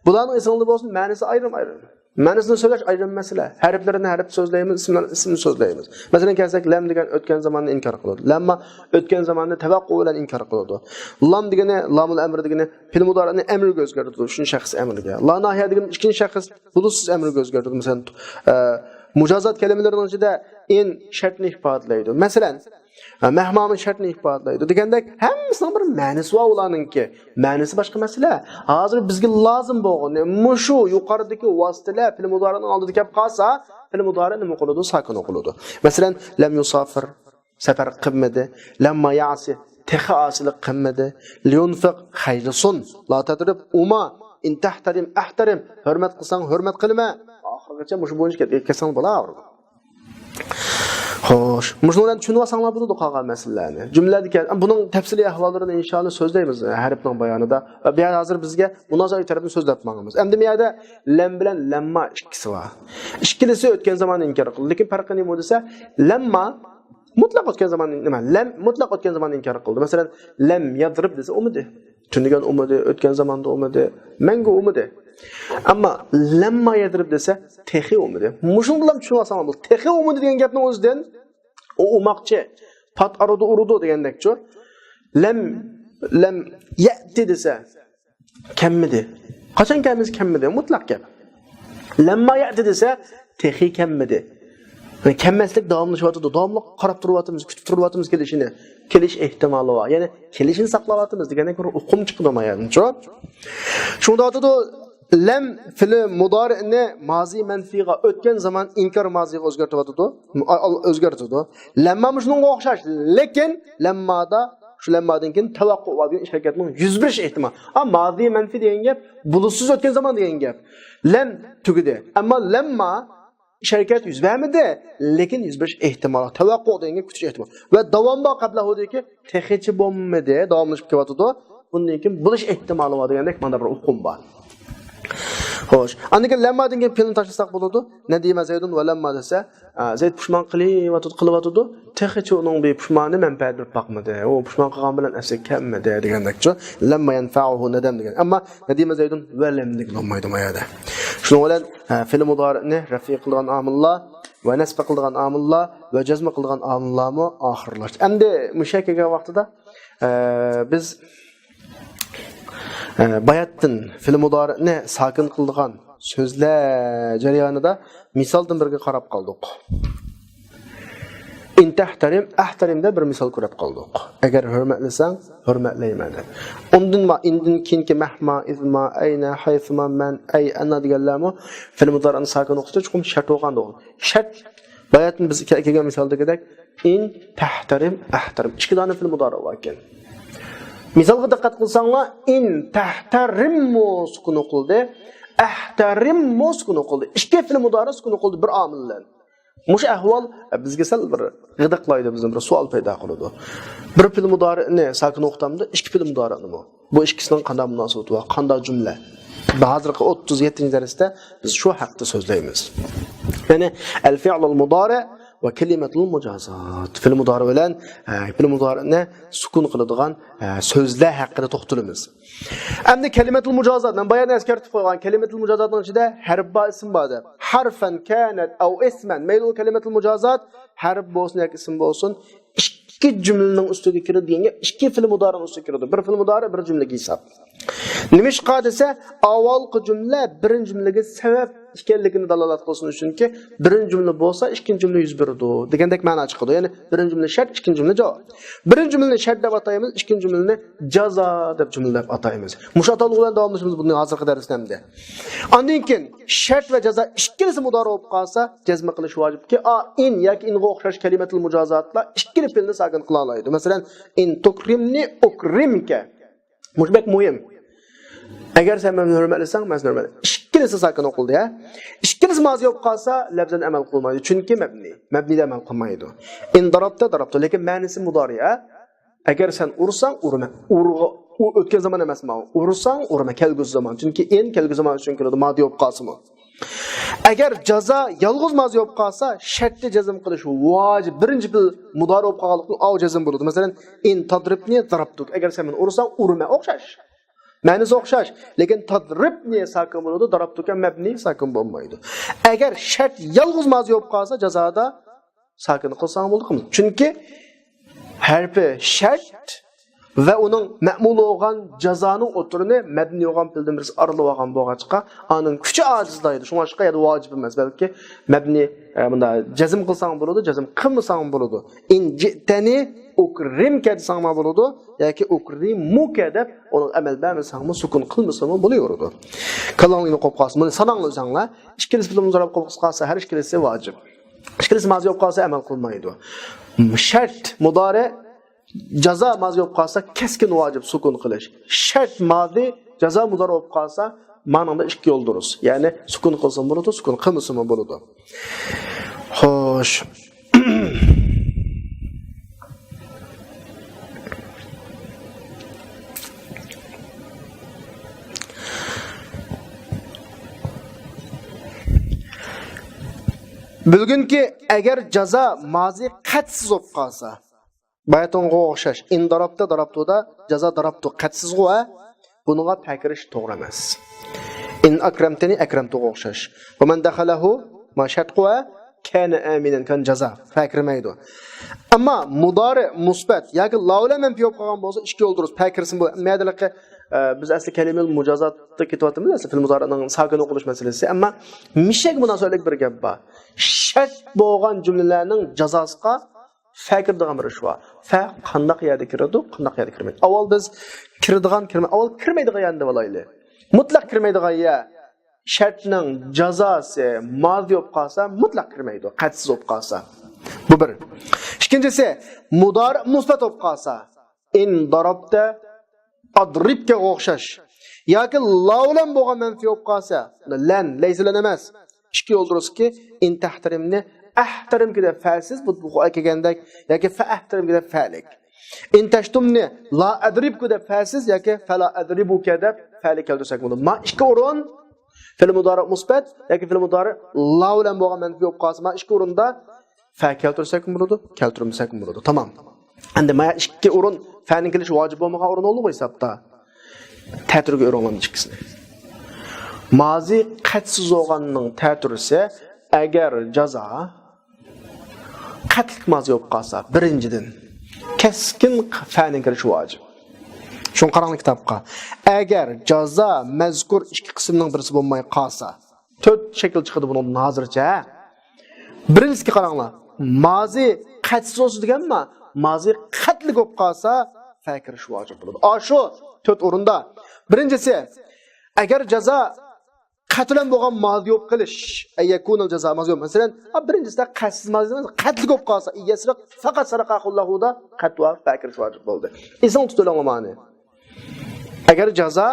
بۇلارنىڭ ئېسىڭىزدە بولسۇن، مەنىسى ئايرىم-ئايرىم. مەنىسىنى سۆزلەش ئايرىم مەسىلە. ھەرپلىرىنى ھەرپ سۆزلەيمىز، ئىسىملارنى ئىسىم سۆزلەيمىز. مەسىلەن، كەلسەك، لەم دېگەن ئۆتكەن زاماننى ئىنكار قىلىدۇ. لەمما ئۆتكەن زاماننى تەۋەققۇ بىلەن ئىنكار قىلىدۇ. لام دېگىنى، لامۇل ئەمر دېگىنى، پېئىل مۇدارىئنى ئەمرگە ئۆزگەرتىدۇ، ئۈچىنچى شەخس ئەمرگە. لا ناھىيە دېگىنى ئىككىنچى شەخس بولۇشسىز ئەمرگە ئۆزگەرتىدۇ. مەسىلەن، ئە، مۇجازات كەلىمىلىرىنىڭ ئىچىدە ئىن شەرتنى ئىپادىلەيدۇ. مەسىلەن، ئە، مەھمامۇ شەرتنى ئىپادىلەيدۇ دېگەندەك، ھەممىسىنىڭ بىر مەنىسى بار ئۇلارنىڭكى. مەنىسى باشقا مەسىلە. ھازىر بىزگە لازىم بولغىنى مۇشۇ يۇقىرىدىكى ۋاسىتىلەر پېئىل مۇدارىئنىڭ ئالدىدا كەپ قالسا، پېئىل مۇدارىئ نېمە قىلىدۇ؟ ساكىن ئوقۇلىدۇ. مەسىلەن، لەم يۇسافىر، سەپەر قىلمىدى. لەمما يەئسى، تېخى ئاسىيلىق قىلمىدى. ليۇنفىق، خەجلىسۇن. لا تەدرىب، ئۇرما. ئىن تەھتەرىم، ئەھتەرىم. ھۆرمەت قىلساڭ، ھۆرمەت قىلمە. ئاخىرغىچە مۇشۇ بويىچە كەت-، كەتسەڭ بولاۋېرىدۇ. خوش، مۇشۇنىڭ بىلەن چۈشىنىۋالساڭلار بولىدۇ قالغان مەسىلىلەرنى. جۈملىدىكى، بۇنىڭ تەپسىلىي ئەھۋاللىرىنى ئىنشائاللا سۆزلەيمىز ھەرپنىڭ بايانىدا. بۇ يەردە ھازىر بىزگە مۇنازىرە تەرەپنى سۆزلەپ ماڭىمىز. ئەمدى بۇ يەردە لەم بىلەن لەمما ئىككىسى بار. ئىككىلىسى ئۆتكەن زاماننى ئىنكار قىلدى. لېكىن پەرقى نېمە دېسە، لەمما مۇتلەق ئۆتكەن زاماننى، نېمە، لەم مۇتلەق ئۆتكەن زاماننى ئىنكار قىلدى. مەسىلەن، لەم يەزرىب دېسە، ئۇرمىدى. تۈنۈگۈن ئۇرمىدى، ئۆتكەن زاماندا ئۇرمىدى، مەڭگۈ ئۇرمىدى. ئەمما لەمما يەزرىب دېسە، تېخى ئۇرمىدى. مۇشۇنىڭ بىلەن چۈشىنىۋالساڭلار بولدى. تېخى ئۇرمىدى دېگەن گەپنىڭ ئۆزىدىن، ئۇ ئۇرماقچى، پات ئارىدا ئۇرىدۇ دېگەندەكچۇ. لەم، لەم يەتى دېسە، كەلمىدى. قاچان كەلمىسە كەلمىدى، مۇتلەق گەپ. لەمما يەتى دېسە، تېخى كەلمىدى. يەنى كەلمەسلىك داۋاملىشىۋاتىدۇ. داۋاملىق قاراپ تۇرۇۋاتىمىز، كۈتۈپ تۇرۇۋاتىمىز كېلىشىنى. كېلىش ئېھتىمالى بار. يەنى كېلىشىنى ساقلاۋاتىمىز دېگەندەك بىر ئۇقۇم چىقىدۇ مانا يەردىن، شۇ. شۇڭدا ئاتىدۇ، لەم فېئلى مۇدارىئنى مازى مەنفىيغا، ئۆتكەن زامان ئىنكار مازىغا ئۆزگەرتىۋاتىدۇ. ئا-، ئا-، ئۆزگەرتىدۇ. لەمما شۇنىڭغا ئوخشاش. لېكىن لەممادا، شۇ لەممادىن كېيىن تەۋەققۇ بار دېگەن ئىش ھەرىكەتنىڭ يۈز بېرىش ئېھتىمالى. ئا، مازى مەنفىي دېگەن گەپ بولۇشسىز ئۆتكەن زامان دېگەن گەپ. لەم تۈگىدى. ئەمما لەمما ئىش ھەرىكەت يۈز بەرمىدى، لېكىن يۈز بېرىش ئېھتىمالى. تەۋەققۇ دېگەنگە كۈتۈش ئېھتىمالى. ۋە داۋام بار قەبلەھۇدىكى تېخىچە بولمىدى، داۋاملىشىپ كېلىۋاتىدۇ. بۇندىن كېيىن بولۇش ئېھتىمالى بار دېگەندەك مانا بىر ئۇقۇم بار. خوش. ئاندىن كېيىن لەممادىن كېيىن پېئىلنى تاشلىساق بولىدۇ. نەدىمە زەيدۇن ۋە لەمما دېسە، ئا، زەيد پۇشمان قىلىۋاتىدۇ، قىلىۋاتىدۇ. تېخىچە ئۇنىڭ بىر پۇشمانى مەنپەئەت بېرىپ باقمىدى. ئۇ پۇشمان قىلغان بىلەن ئەسلىگە كەلمىدى دېگەندەكچۇ. لەمما يەنفەئۇھۇ نەدەم دېگەن. ئەمما نەدىمە زەيدۇن ۋە لەم دېگىلى بولمايدۇ ما يەردە. شۇنىڭ بىلەن، ھە، فېئىل مۇدارىئنى رەفئ قىلىدىغان ئامىللار ۋە نەسب قىلىدىغان ئامىللار ۋە جەزم قىلىدىغان ئامىللارمۇ ئاخىرلاشتى. ئەمدى مۇشۇ يەرگە كەلگەن ۋاقتىدا، ئە، بىز، ئە، باياتتىن فېئىل مۇدارىئنى ساكىن قىلىدىغان سۆزلەر جەريانىدا مىسالدىن بىرگە قاراپ قالدۇق. ئىن تەھتەرىم، ئەھتەرىم دەپ بىر مىسال كۆرۈپ قالدۇق. ئەگەر ھۆرمەتلىسەڭ، ھۆرمەتلەيمەن دەپ. ئۇندىن ما، ئىندىن كېيىنكى مەھما، ئىزما، ئەينە، ھەيسۇما، مەن، ئەي، ئەنا دېگەنلەرمۇ فېئىل مۇدارىئنى ساكىن ئوقۇتۇشتا چوقۇم شەرت بولغان. شەرت، باياتتىن بىز كە-، كەلگەن مىسالدىكىدەك، ئىن تەھتەرىم، ئەھتەرىم. ئىككى دانە فېئىل مۇدارىئ بار ئىكەن. مىسالغا دىققەت قىلساڭلار، ئىن تەھتەرىممۇ سۈكۈن ئوقۇلدى، ئەھتەرىممۇ سۈكۈن ئوقۇلدى. ئىككى فېئىل مۇدارىئ سۈكۈن ئوقۇلدى بىر ئامىل بىلەن. مۇشۇ ئەھۋال، ئە، بىزگە سەل بىر غىدىقلايدۇ، بىزدىن بىر سوئال پەيدا قىلىدۇ. بىر پېئىل مۇدارىئنى ساكىن ئوقۇتامدۇ، ئىككى پېئىل مۇدارىئنىمۇ؟ بۇ ئىككىسىنىڭ قانداق مۇناسىۋىتى بار، قانداق جۈملە؟ ھازىرقى ئوتتۇز يەتتىنچى دەرستە بىز شۇ ھەقتە سۆزلەيمىز. يەنى، ئەل فىئلۇل مۇدارىئ ۋە كەلىمەتۇل مۇجازات. پېئىل مۇدارىئ بىلەن، ئە، پېئىل مۇدارىئنى سۈكۈن قىلىدىغان، ئە، سۆزلەر ھەققىدە توختىلىمىز. ئەمدى كەلىمەتۇل مۇجازات، مەن بايان ئەسكەرتىپ قويغان كەلىمەتۇل مۇجازاتنىڭ ئىچىدە ھەرپ بار، ئىسىم بار دەپ. ھەرفەن كانەت ئەۋ ئىسمەن. مەيلى ئۇ كەلىمەتۇل مۇجازات ھەرپ بولسۇن ياكى ئىسىم بولسۇن، ئىككى جۈملىنىڭ ئۈستىگە كىرىدۇ دېگەن گەپ، ئىككى فېئىل مۇدارىنىڭ ئۈستىگە كىرىدۇ. بىر فېئىل مۇدارى، بىر جۈملىگە ھېساب. نېمىشقا دېسە، ئاۋۋالقى جۈملە بىرىنچى جۈملىگە سەۋەب ئىكەنلىكىنى دالالەت قىلسۇن ئۈچۈنكى، بىرىنچى جۈملە بولسا ئىككىنچى جۈملە يۈز بېرىدۇ دېگەندەك مەنا چىقىدۇ. يەنى بىرىنچى جۈملە شەرت، ئىككىنچى جۈملە جاۋاب. بىرىنچى جۈملىنى شەرت دەپ ئاتايمىز، ئىككىنچى جۈملىنى جازا دەپ جۈملە دەپ ئاتايمىز. مۇشۇ ئاتالغۇ بىلەن داۋاملىشىمىز بۇنى ھازىرقى دەرستە ئەمدى. ئاندىن كېيىن شەرت ۋە جازا ئىككىلىسى مۇدارىئ بولۇپ قالسا، جەزم قىلىش ۋاجىپكى، ئا، ئىن ياكى ئىنغا ئوخشاش كەلىمەتۇل مۇجازاتلار ئىككىلا پېئىلنى ساكىن قىلالايدۇ. مەسىلەن، ئىن تۇكرىمنى ئۇكرىمكە. مۇشۇ بەك مۇھىم. ئەگەر سەن مەن ھۆرمەتلىسەڭ، مەن سېنى ھۆرمەت-، ئىككىلىسى ساكىن ئوقۇلدى، ھە؟ ئىككىلىسى مازى بولۇپ قالسا، لەپزەن ئەمەل قىلمايدۇ. چۈنكى مەبنى. مەبنىدە ئەمەل قىلمايدۇ. ئىن دارابتا، دارابتا. لېكىن مەنىسى مۇدارىئ، ھە؟ ئەگەر سەن ئۇرساڭ، ئۇرىمەن. ئۇرغا-، ئۇ ئۆتكەن زامان ئەمەسمۇ. ئۇرساڭ، ئۇرىمەن. كەلگۈسى زامان. چۈنكى ئىن كەلگۈسى زامان ئۈچۈن كېلىدۇ، مادى بولۇپ قالسىمۇ. ئەگەر جازا يالغۇز مازى بولۇپ قالسا، شەرتنى جەزم قىلىش ۋاجىپ. بىرىنچى پېئىل مۇدارىئ بولۇپ قالغانلىقتىن، ئاۋۇ جەزم بولىدۇ. مەسىلەن، ئىن تادرىبنى دارابتۇك. ئەگەر سەن مېنى ئۇرساڭ، ئۇرىمەن. ئوخشاش. مەنىسى ئوخشاش. لېكىن تادرىبنى ساكىن بولىدۇ، دارابتۇكە مەبنى ساكىن بولمايدۇ. ئەگەر شەرت يالغۇز مازى بولۇپ قالسا، جازادا ساكىن قىلساڭ بولىدۇ. چۈنكى ھەرپى شەرت ۋە ئۇنىڭ مەمۇل بولغان جازانىڭ ئوتتۇرىنى مەبنى بولغان پېئىلدىن بىرسى ئايرىلىۋالغان بولغاچقا، ئانىڭ كۈچى ئاجىزلايدۇ. شۇڭلاشقا يەنە ۋاجىپ ئەمەس، بەلكى مەبنى، ئە، مۇندا جەزم قىلساڭ بولىدۇ، جەزم قىلمىساڭ بولىدۇ. ئىن جىئتەنى ئۇكرىمكە دېسەڭمۇ بولىدۇ ياكى ئۇكرىمۇكە دەپ ئۇنىڭ ئەمەل بەرمىسەڭمۇ، سۈكۈن قىلمىسىڭمۇ بولۇۋېرىدۇ. كاللاڭلارنى قويۇپ قالسۇن. بۇنى ساناڭلار ئۆزۈڭلار. ئىككىلىسى پېئىل مۇدارىئ بولۇپ قالسا، ھەر ئىككىلىسى ۋاجىپ. ئىككىلىسى مازى بولۇپ قالسا، ئەمەل قىلمايدۇ. شەرت مۇدارىئ، جازا مازى بولۇپ قالسا، كەسكىن ۋاجىپ سۈكۈن قىلىش. شەرت مازى، جازا مۇدارىئ بولۇپ قالسا، مانىڭدا ئىككى يول دۇرۇس. يەنى سۈكۈن قىلسىمۇ بولىدۇ، سۈكۈن قىلمىسىمۇ بولىدۇ. خوش. بۈگۈنكى ئەگەر جازا مازى قەتسىز بولۇپ قالسا، باياتىنغا ئوخشاش، ئىن دارابتا، دارابتۇدا جازا دارابتۇ قەتسىزغۇ، ھە؟ بۇنىڭغا پەكىرىش توغرا ئەمەس. ئىن ئەكرەمتىنى ئەكرەمتۇغا ئوخشاش. ۋە مەن دەخەلەھۇ، ما شەرتقۇ، ھە؟ كانە ئامىنەن، كان جازا. پەكىرمەيدۇ. ئەمما مۇدارىئ مۇسبەت ياكى لا بىلەن مەنپىي بولۇپ قالغان بولسا، ئىككى يول دۇرۇس. پەكىرسىمۇ بولىدۇ. مەدىلىقى ئە، بىز ئەسلى كەلىمىل مۇجازاتتا كېتىۋاتىمىز، ئەسلى فىل مۇزارىنىڭ ساكىن ئوقۇلۇش مەسىلىسى. ئەمما مىشەگە مۇناسىۋەتلىك بىر گەپ بار. شەرت بولغان جۈملىلەرنىڭ جازاسىغا فە كىرىدىغان بىر ئىش بار. فە قانداق يەردە كىرىدۇ، قانداق يەردە كىرمەيدۇ؟ ئاۋۋال بىز كىرىدىغان، كىرمەي، ئاۋۋال كىرمەيدىغان يەرنى دەۋالايلى. مۇتلەق كىرمەيدىغان يەر شەرتنىڭ جازاسى مازى بولۇپ قالسا، مۇتلەق كىرمەيدۇ، قەتئىيسىز بولۇپ قالسا. بۇ بىر. ئىككىنچىسى، مۇدارى مۇسبەت بولۇپ قالسا، ئىن دارابتە ئادرىبكەگە ئوخشاش ياكى لا بىلەن بولغان مەنفى بولۇپ قالسا، لەن، لەيسە لەن ئەمەس. ئىككى يول دۇرۇسكى، ئىن تەھتەرىمنى ئەھتەرىمكە دەپ فەسىز، بۇ، بۇ كەلگەندەك، ياكى فە ئەھتەرىمكە دەپ فەلىك. ئىن تەشتۇمنى لا ئەدرىبكۇ دەپ فەسىز ياكى فەلا ئەدرىبۇكە دەپ فەلىك كەلتۈرسەك بولىدۇ. ما ئىككى ئورۇن، فېئىل مۇدارى مۇسبەت ياكى فېئىل مۇدارى لا بىلەن بولغان مەنفى بولۇپ قالسا، ما ئىككى ئورۇندا فە كەلتۈرسەكمۇ بولىدۇ، كەلتۈرمىسەكمۇ بولىدۇ. تامام. ئەمدى ما ئىككى ئورۇن فەنىڭ كېلىشى ۋاجىپ بولمىغان ئورۇن بولدىغۇ ھېسابتا. تەتۈرگە ئۆرۈڭلارنى ئىككىسىنى. مازى قەتئىيسىز بولغاننىڭ تەتۈرىسى، ئەگەر جازا قەتلىك مازى بولۇپ قالسا، بىرىنچىدىن، كەسكىن فەنىڭ كىرىشى ۋاجىپ. شۇڭا قاراڭلار كىتابقا. ئەگەر جازا مەزكۇر ئىككى قىسىمنىڭ بىرسى بولماي قالسا، تۆت شەكىل چىقىدۇ بۇنىڭدىن ھازىرچە. بىرىنچىسىگە قاراڭلار. مازى قەتئىيسىز بولسا دېگەنما، مازى قەتلىك بولۇپ قالسا، فە كىرىشى ۋاجىپ بولىدۇ. ئاشۇ تۆت ئورۇندا. بىرىنچىسى، ئەگەر جازا قەت بىلەن بولغان مازى بولۇپ قېلىش. ئەييەكۇنەل جازا مازى بولۇپ. مەسىلەن، ھە، بىرىنچىسىدە قەتسىز مازى ئەمەس، قەتلىك بولۇپ قالسا، ئىيەسىرىق فەقەت سەرەقە ئەخۇللاھۇدا قەت ۋە فە كىرىش ۋاجىپ بولدى. ئېسىڭ تۇتۇۋېلىڭلار مانى. ئەگەر جازا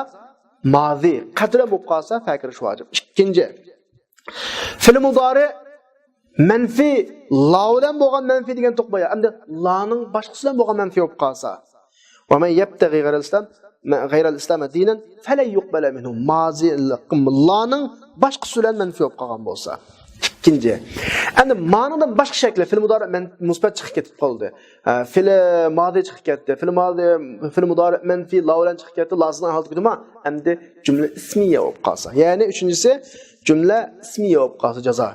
مازى قەت بىلەن بولۇپ قالسا، فە كىرىش ۋاجىپ. ئىككىنچى. فېئىل مۇدارى مەنفى، لا بىلەن بولغان مەنفى دېگەن توق بايا. ئەمدى لانىڭ باشقىسى بىلەن بولغان مەنفى بولۇپ قالسا. ۋە مەن يەبتەغى غەيرەل ئىسلام، غەيرەل ئىسلام دىنەن فەلەن يۇقبەلە مىنھۇ. مازى لانىڭ باشقىسى بىلەن مەنفى بولۇپ قالغان بولسا. ئىككىنچى. ئەمدى مانىڭدىن باشقا شەكلى فېئىل مۇدارى مەن-، مۇسبەت چىقىپ كېتىپ قالدى. ئە، فېئىل مازى چىقىپ كەتتى. فېئىل مازى، فېئىل مۇدارى مەنفى لا بىلەن چىقىپ كەتتى. لاسىنىڭ ھالىتى كۆتۈرمە. ئەمدى جۈملە ئىسمىيە بولۇپ قالسا. يەنى ئۈچىنچىسى جۈملە ئىسمىيە بولۇپ قالسا جازا.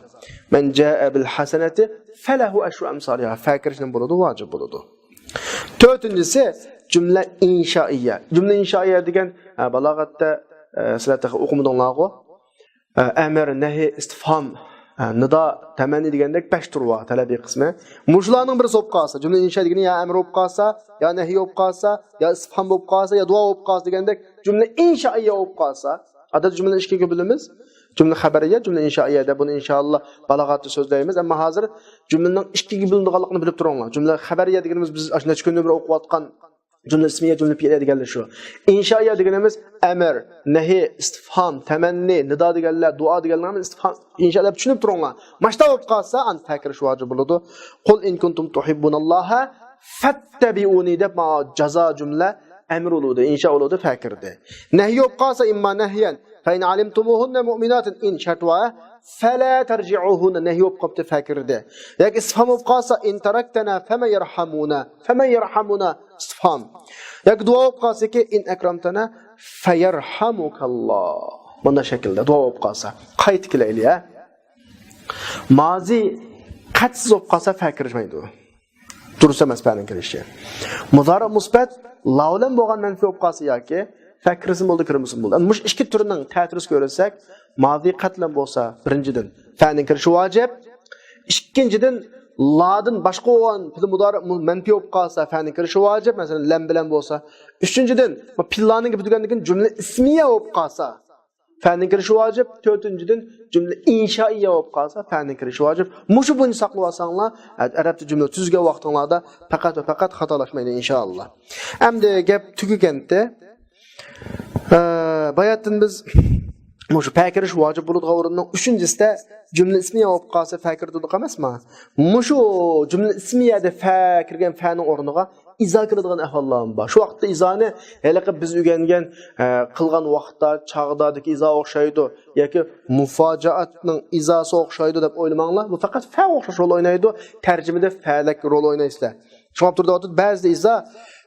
مەن جائە بىل ھەسەنەتى فەلەھۇ ئەشرۇ ئەمسالىھا. فە كىرىشنىڭ بولىدۇ، ۋاجىپ بولىدۇ. تۆتىنچىسى جۈملە ئىنشائىيە. جۈملە ئىنشائىيە دېگەن، ھە، بالاغەتتە، ئە، سىلەر تېخى ئوقۇمىدىڭلارغۇ. ئە، ئەمر، نەھى، ئىستىفھام، ئە، نىدا، تەمەننى دېگەندەك بەش تۈر بار تەلەبىي قىسمى. مۇشۇلارنىڭ بىرسى بولۇپ قالسا، جۈملە ئىنشا دېگىنى يا ئەمر بولۇپ قالسا، يا نەھى بولۇپ قالسا، يا ئىستىفھام بولۇپ قالسا، يا دۇئا بولۇپ قالسا دېگەندەك جۈملە ئىنشائىيە بولۇپ قالسا، ئادەتتە جۈملىنى ئىككىگە بۆلىمىز. جۈملە خەبەرىيە، جۈملە ئىنشائىيە دەپ بۇنى ئىنشائاللا بالاغەتتە سۆزلەيمىز. ئەمما ھازىر جۈملىنىڭ ئىككىگە بۆلۈنىدىغانلىقىنى بىلىپ تۇرۇڭلار. جۈملە خەبەرىيە دېگىنىمىز بىز ئاشۇ نەچچە كۈندىن بېرى ئوقۇۋاتقان جۈملە ئىسمىيە، جۈملە پېئىلىيە دېگەنلەر شۇ. ئىنشائىيە دېگىنىمىز ئەمر، نەھى، ئىستىفھام، تەمەننى، نىدا دېگەنلەر، دۇئا دېگەنلەرنى ئىستىفھام، ئىنشا دەپ چۈشىنىپ تۇرۇڭلار. ماشتا بولۇپ قالسا، ئاندىن فە كىرىش ۋاجىپ بولىدۇ. قۇل ئىن كۇنتۇم تۇھىببۇناللاھە فەتتەبىئۇنى دەپ، مانا جازا جۈملە ئەمر بولىدۇ، ئىنشا بولىدۇ، فە كىردى. نەھى بولۇپ قالسا، ئىمما نەھيەن، فەئىن ئەلىمتۇمۇھۇننە مۇئمىناتىن، ئىن شەرت ۋە، فەلا تەرجىئۇھۇننە، نەھي بولۇپ قاپتۇ، فە كىردى. ياكى ئىستىفھام بولۇپ قالسا، ئىن تەرەكتەنا فەمەن يەرھەمۇنا، فەمەن يەرھەمۇنا، ئىستىفھام. ياكى دۇئا بولۇپ قالسىكى، ئىن ئەكرەمتەنا فەيەرھەمۇكەللا. مۇنداق شەكىلدە دۇئا بولۇپ قالسا. قايتا كېلەيلى، ھە. مازى قەتسىز بولۇپ قالسا، فە كىرىشمەيدۇ. دۇرۇس ئەمەس پەنىڭ كىرىشى. مۇزارى مۇسبەت لا بىلەن بولغان مەنفى بولۇپ قالسا ياكى فە كىرسىمۇ بولدى، كىرمىسىمۇ بولدى. مۇشۇ ئىككى تۈرنىڭ تەتۈرىسىگە كۆرسەك، مازى قەت بىلەن بولسا، بىرىنچىدىن، فەنىڭ كىرىشى ۋاجىپ. ئىككىنچىدىن، لادىن باشقا بولغان پېئىل مۇدارى مۇ-، مەنپىي بولۇپ قالسا، فەنىڭ كىرىشى ۋاجىپ. مەسىلەن، لەم بىلەن بولسا. ئۈچىنچىدىن، بۇ پېئىللارنىڭ بىتىگەندىن كېيىن جۈملە ئىسمىيە بولۇپ قالسا، فەنىڭ كىرىشى ۋاجىپ. تۆتىنچىدىن، جۈملە ئىنشائىيە بولۇپ قالسا، فەنىڭ كىرىشى ۋاجىپ. مۇشۇ بويىچە ساقلىۋالساڭلار، ئە-، ئەرەبچە جۈملە تۈزگەن ۋاقتىڭلاردا پەقەت ۋە پەقەت خاتالاشمايدۇ، ئىنشائاللا. ئەمدى گەپ تۈگىگەنتى. ئە، باياتتىن بىز مۇشۇ پە كىرىش ۋاجىپ بولىدىغان ئورۇننىڭ ئۈچىنچىسىدە جۈملە ئىسمىيە بولۇپ قالسا، فە كىرىدۇ دېدۇق ئەمەسما؟ مۇشۇ جۈملە ئىسمىيەدە فە كىرگەن، فەنىڭ ئورنىغا ئىزا كىرىدىغان ئەھۋاللارمۇ بار. شۇ ۋاقىتتا ئىزانى ھېلىقى بىز ئۆگەنگەن، ئە، قىلغان ۋاقىتتا، چاغدادىكى ئىزا ئوخشايدۇ ياكى مۇفاجىئەتنىڭ ئىزاسى ئوخشايدۇ دەپ ئويلىماڭلار. بۇ پەقەت فە ئوخشاش رول ئوينايدۇ. تەرجىمىدە فەلەك رول ئوينايسىلەر. شۇڭا تۇرۇپ بەزىدە ئىزا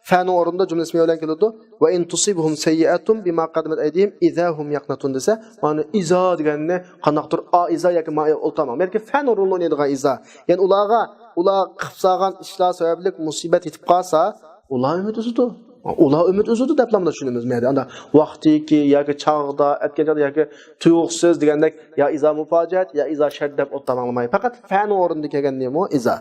فەنىڭ ئورنىدا جۈملە ئىسمىيە بىلەن كېلىدۇ. ۋە ئىن تۇسىبھۇم سەييئەتۇن بىما قەددەمەت ئەيدىھىم ئىزا ھۇم يەقنەتۇن دېسە، مانا ئىزا دېگەننى قانداقتۇر ئا ئىزا ياكى ما ئولتاماڭ. بەلكى فەنىڭ رولىنى ئوينايدىغان ئىزا. يەنى ئۇلارغا، ئۇلار قىلىپ سالغان ئىشلار سەۋەبلىك مۇسىبەت يېتىپ قالسا، ئۇلار ئۈمىد ئۈزىدۇ. ئۇلار ئۈمىد ئۈزىدۇ دەپلا مۇنداق چۈشىنىمىز مەيدە. ئاندا ۋاقتىكى ياكى چاغدا، ئەتكەن چاغدا ياكى تۇيۇقسىز دېگەندەك يا ئىزا مۇپاجىئەت، يا ئىزا شەرت دەپ ئوتتا ماڭلىماي. پەقەت فەن ئورنىدا كەلگەن نېمە ئۇ؟ ئىزا.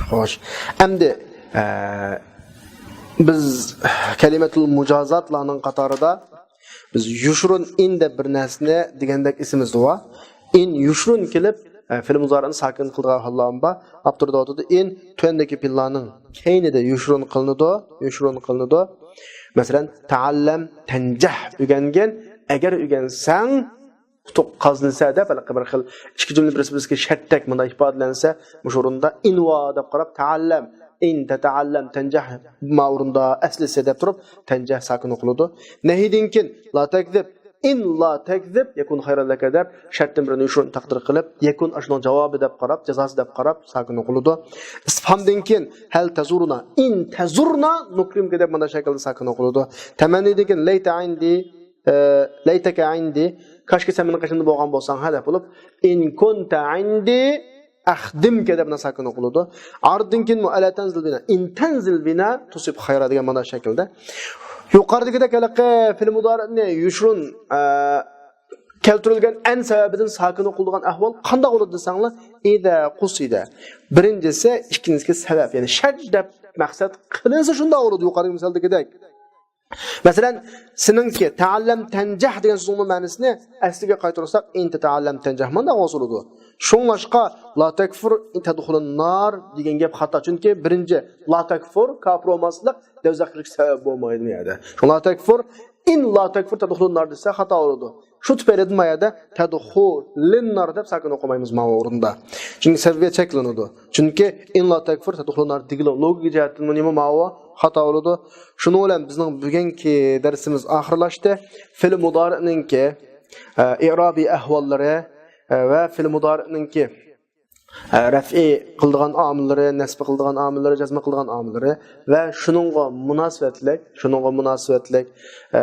خوش. ئەمدى، ئە، بىز كەلىمەتۇل مۇجازاتلارنىڭ قاتارىدا بىز يوشۇرۇن ئىن دەپ بىر نەرسىنى دېگەندەك ئېسىمىزدىۋا. ئىن يوشۇرۇن كېلىپ، ئە، فېئىل مۇزارىئنى ساكىن قىلىدىغان ھاللارمۇ بار. ئاپتور دەۋاتىدۇ، ئىن تۆۋەندىكى پېئىللارنىڭ كەينىدە يوشۇرۇن قىلىنىدۇ، يوشۇرۇن قىلىنىدۇ. مەسىلەن، تەئەللەم تەنجەھ، ئۆگەنگىن، ئەگەر ئۆگەنسەڭ، ئۇتۇق قازىنىسەن دەپ، ھېلىقى بىر خىل ئىككى جۈملە بىرسى بىرسىگە شەرتتەك مۇنداق ئىپادىلەنسە، مۇشۇ ئورۇندا ئىنۋا دەپ قاراپ، تەئەللەم، ئىن تەتەئەللەم تەنجەھ، ما ئورنىدا ئەسلىسى دەپ تۇرۇپ، تەنجەھ ساكىن ئوقۇلىدۇ. نەھىدىن كېيىن، لا تەكزىب، ئىن لا تەكزىب، يەكۇن خەيرەن لەكە دەپ، شەرتتىن بىرنى يوشۇرۇن تەقدىر قىلىپ، يەكۇن ئاشۇنىڭ جاۋابى دەپ قاراپ، جازاسى دەپ قاراپ، ساكىن ئوقۇلىدۇ. ئىستىفھامدىن كېيىن، ھەل تەزۇرۇنا، ئىن تەزۇرنا نۇكرىمكە دەپ مۇنداق شەكىلدە ساكىن ئوقۇلىدۇ. تەمەننىدىن كېيىن، لەيتە ئىندى، ئە، لەيتەكە ئىندى، كاشكى سەن مېنىڭ قېشىمدا بولغان بولساڭ ھە دەپ بولۇپ، ئىن كۇنتە ئىندى ئەخدىمكە دەپ مۇنداق ساكىن ئوقۇلىدۇ. ئاردىن كېيىن مۇ ئەلا تەنزىل بىنا، ئىن تەنزىل بىنا تۇسىب خەيرا دېگەن مانا شەكىلدە. يۇقىرىدىكىدەك ھېلىقى فېئىل مۇدارىئنى يوشۇرۇن، ئە، كەلتۈرۈلگەن ئەن سەۋەبىدىن ساكىن ئوقۇلىدىغان ئەھۋال قانداق بولىدۇ دېسەڭلار، ئىزا قۇسىدە. بىرىنچىسى، ئىككىنچىسى سەۋەب، يەنى شەرت دەپ مەقسەت قىلىنسا شۇنداق بولىدۇ، يۇقىرىدىكى مىسالدىكىدەك. مەسىلەن، سېنىڭكى تەئەللەم تەنجەھ دېگەن سۆزنىڭمۇ مەنىسىنى ئەسلىگە قايتۇرساق، ئىن تەتەئەللەم تەنجەھ مانداق بولسا بولىدۇ. شۇڭلاشقا، لا تەكفۇر، ئىن تەدخۇلۇن نار دېگەن گەپ خاتا. چۈنكى بىرىنچى، لا تەكفۇر، كاپىر بولماسلىق، دوزاخقا كىرىشكە سەۋەب بولمايدۇ بۇ يەردە. شۇڭا لا تەكفۇر، ئىن لا تەكفۇر تەدخۇلۇن نار دېسە خاتا بولىدۇ. شۇ تۈپەيلىدىن ما يەردە تەدخۇلىن نار دەپ ساكىن ئوقۇمايمىز ماۋۇ ئورۇندا. چۈنكى سەۋەبىيەت چەكلىنىدۇ. چۈنكى ئىن لا تەكفۇر تەدخۇلۇن نار دېگىلى لوگىكا جەھەتتىنمۇ نېمە ماۋۇ خاتا بولىدۇ. شۇنىڭ بىلەن بىزنىڭ بۈگۈنكى دەرسىمىز ئاخىرلاشتى. فېئىل مۇدارىئنىڭكى، ئە، ئىئرابىي ئەھۋاللىرى، ئە، ۋە فېئىل مۇدارىئنىڭكى، ئە، رەفئى قىلىدىغان ئامىللىرى، نەسبى قىلىدىغان ئامىللىرى، جەزمە قىلىدىغان ئامىللىرى ۋە شۇنىڭغا مۇناسىۋەتلىك، شۇنىڭغا مۇناسىۋەتلىك، ئە،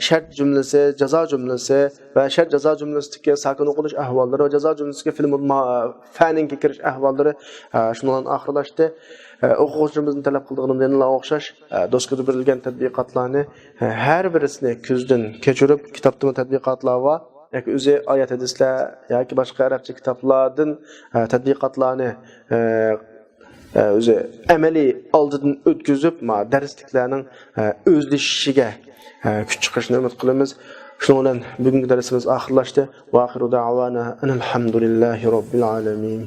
شەرت جۈملىسى، جازا جۈملىسى ۋە شەرت جازا جۈملىسىدىكى ساكىن ئوقۇلۇش ئەھۋاللىرى ۋە جازا جۈملىسىدىكى فېئىل مۇد-، ما-، فەنىڭكى كىرىش ئەھۋاللىرى، ئە، شۇنىڭ بىلەن ئاخىرلاشتى. ئە، ئوقۇغۇچىمىزدىن تەلەپ قىلىدىغىنىم يەنىلا ئوخشاش، ئە، دوسكىدا بېرىلگەن تەتبىقاتلارنى، ئە، ھەر بىرسىنى كۆزدىن كەچۈرۈپ، كىتابتىمۇ تەتبىقاتلار بار. ياكى ئۆزى ئايەت ھەدىسلەر ياكى باشقا ئەرەبچە كىتابلاردىن، ئە، تەتبىقاتلارنى، ئە، ئە، ئۆزى ئەمەلىي ئالدىدىن ئۆتكۈزۈپ، ما، دەرسلىكلەرنىڭ، ئە، ئۆزلىشىشىگە، ئە، كۈچ چىقىرىشنى ئۈمىد قىلىمىز. شۇنىڭ بىلەن بۈگۈنكى دەرسىمىز ئاخىرلاشتى. ۋاخىرۇ دەئۋانا ئەنىل ھەمدۇلىللاھى رەببىل ئالەمىن.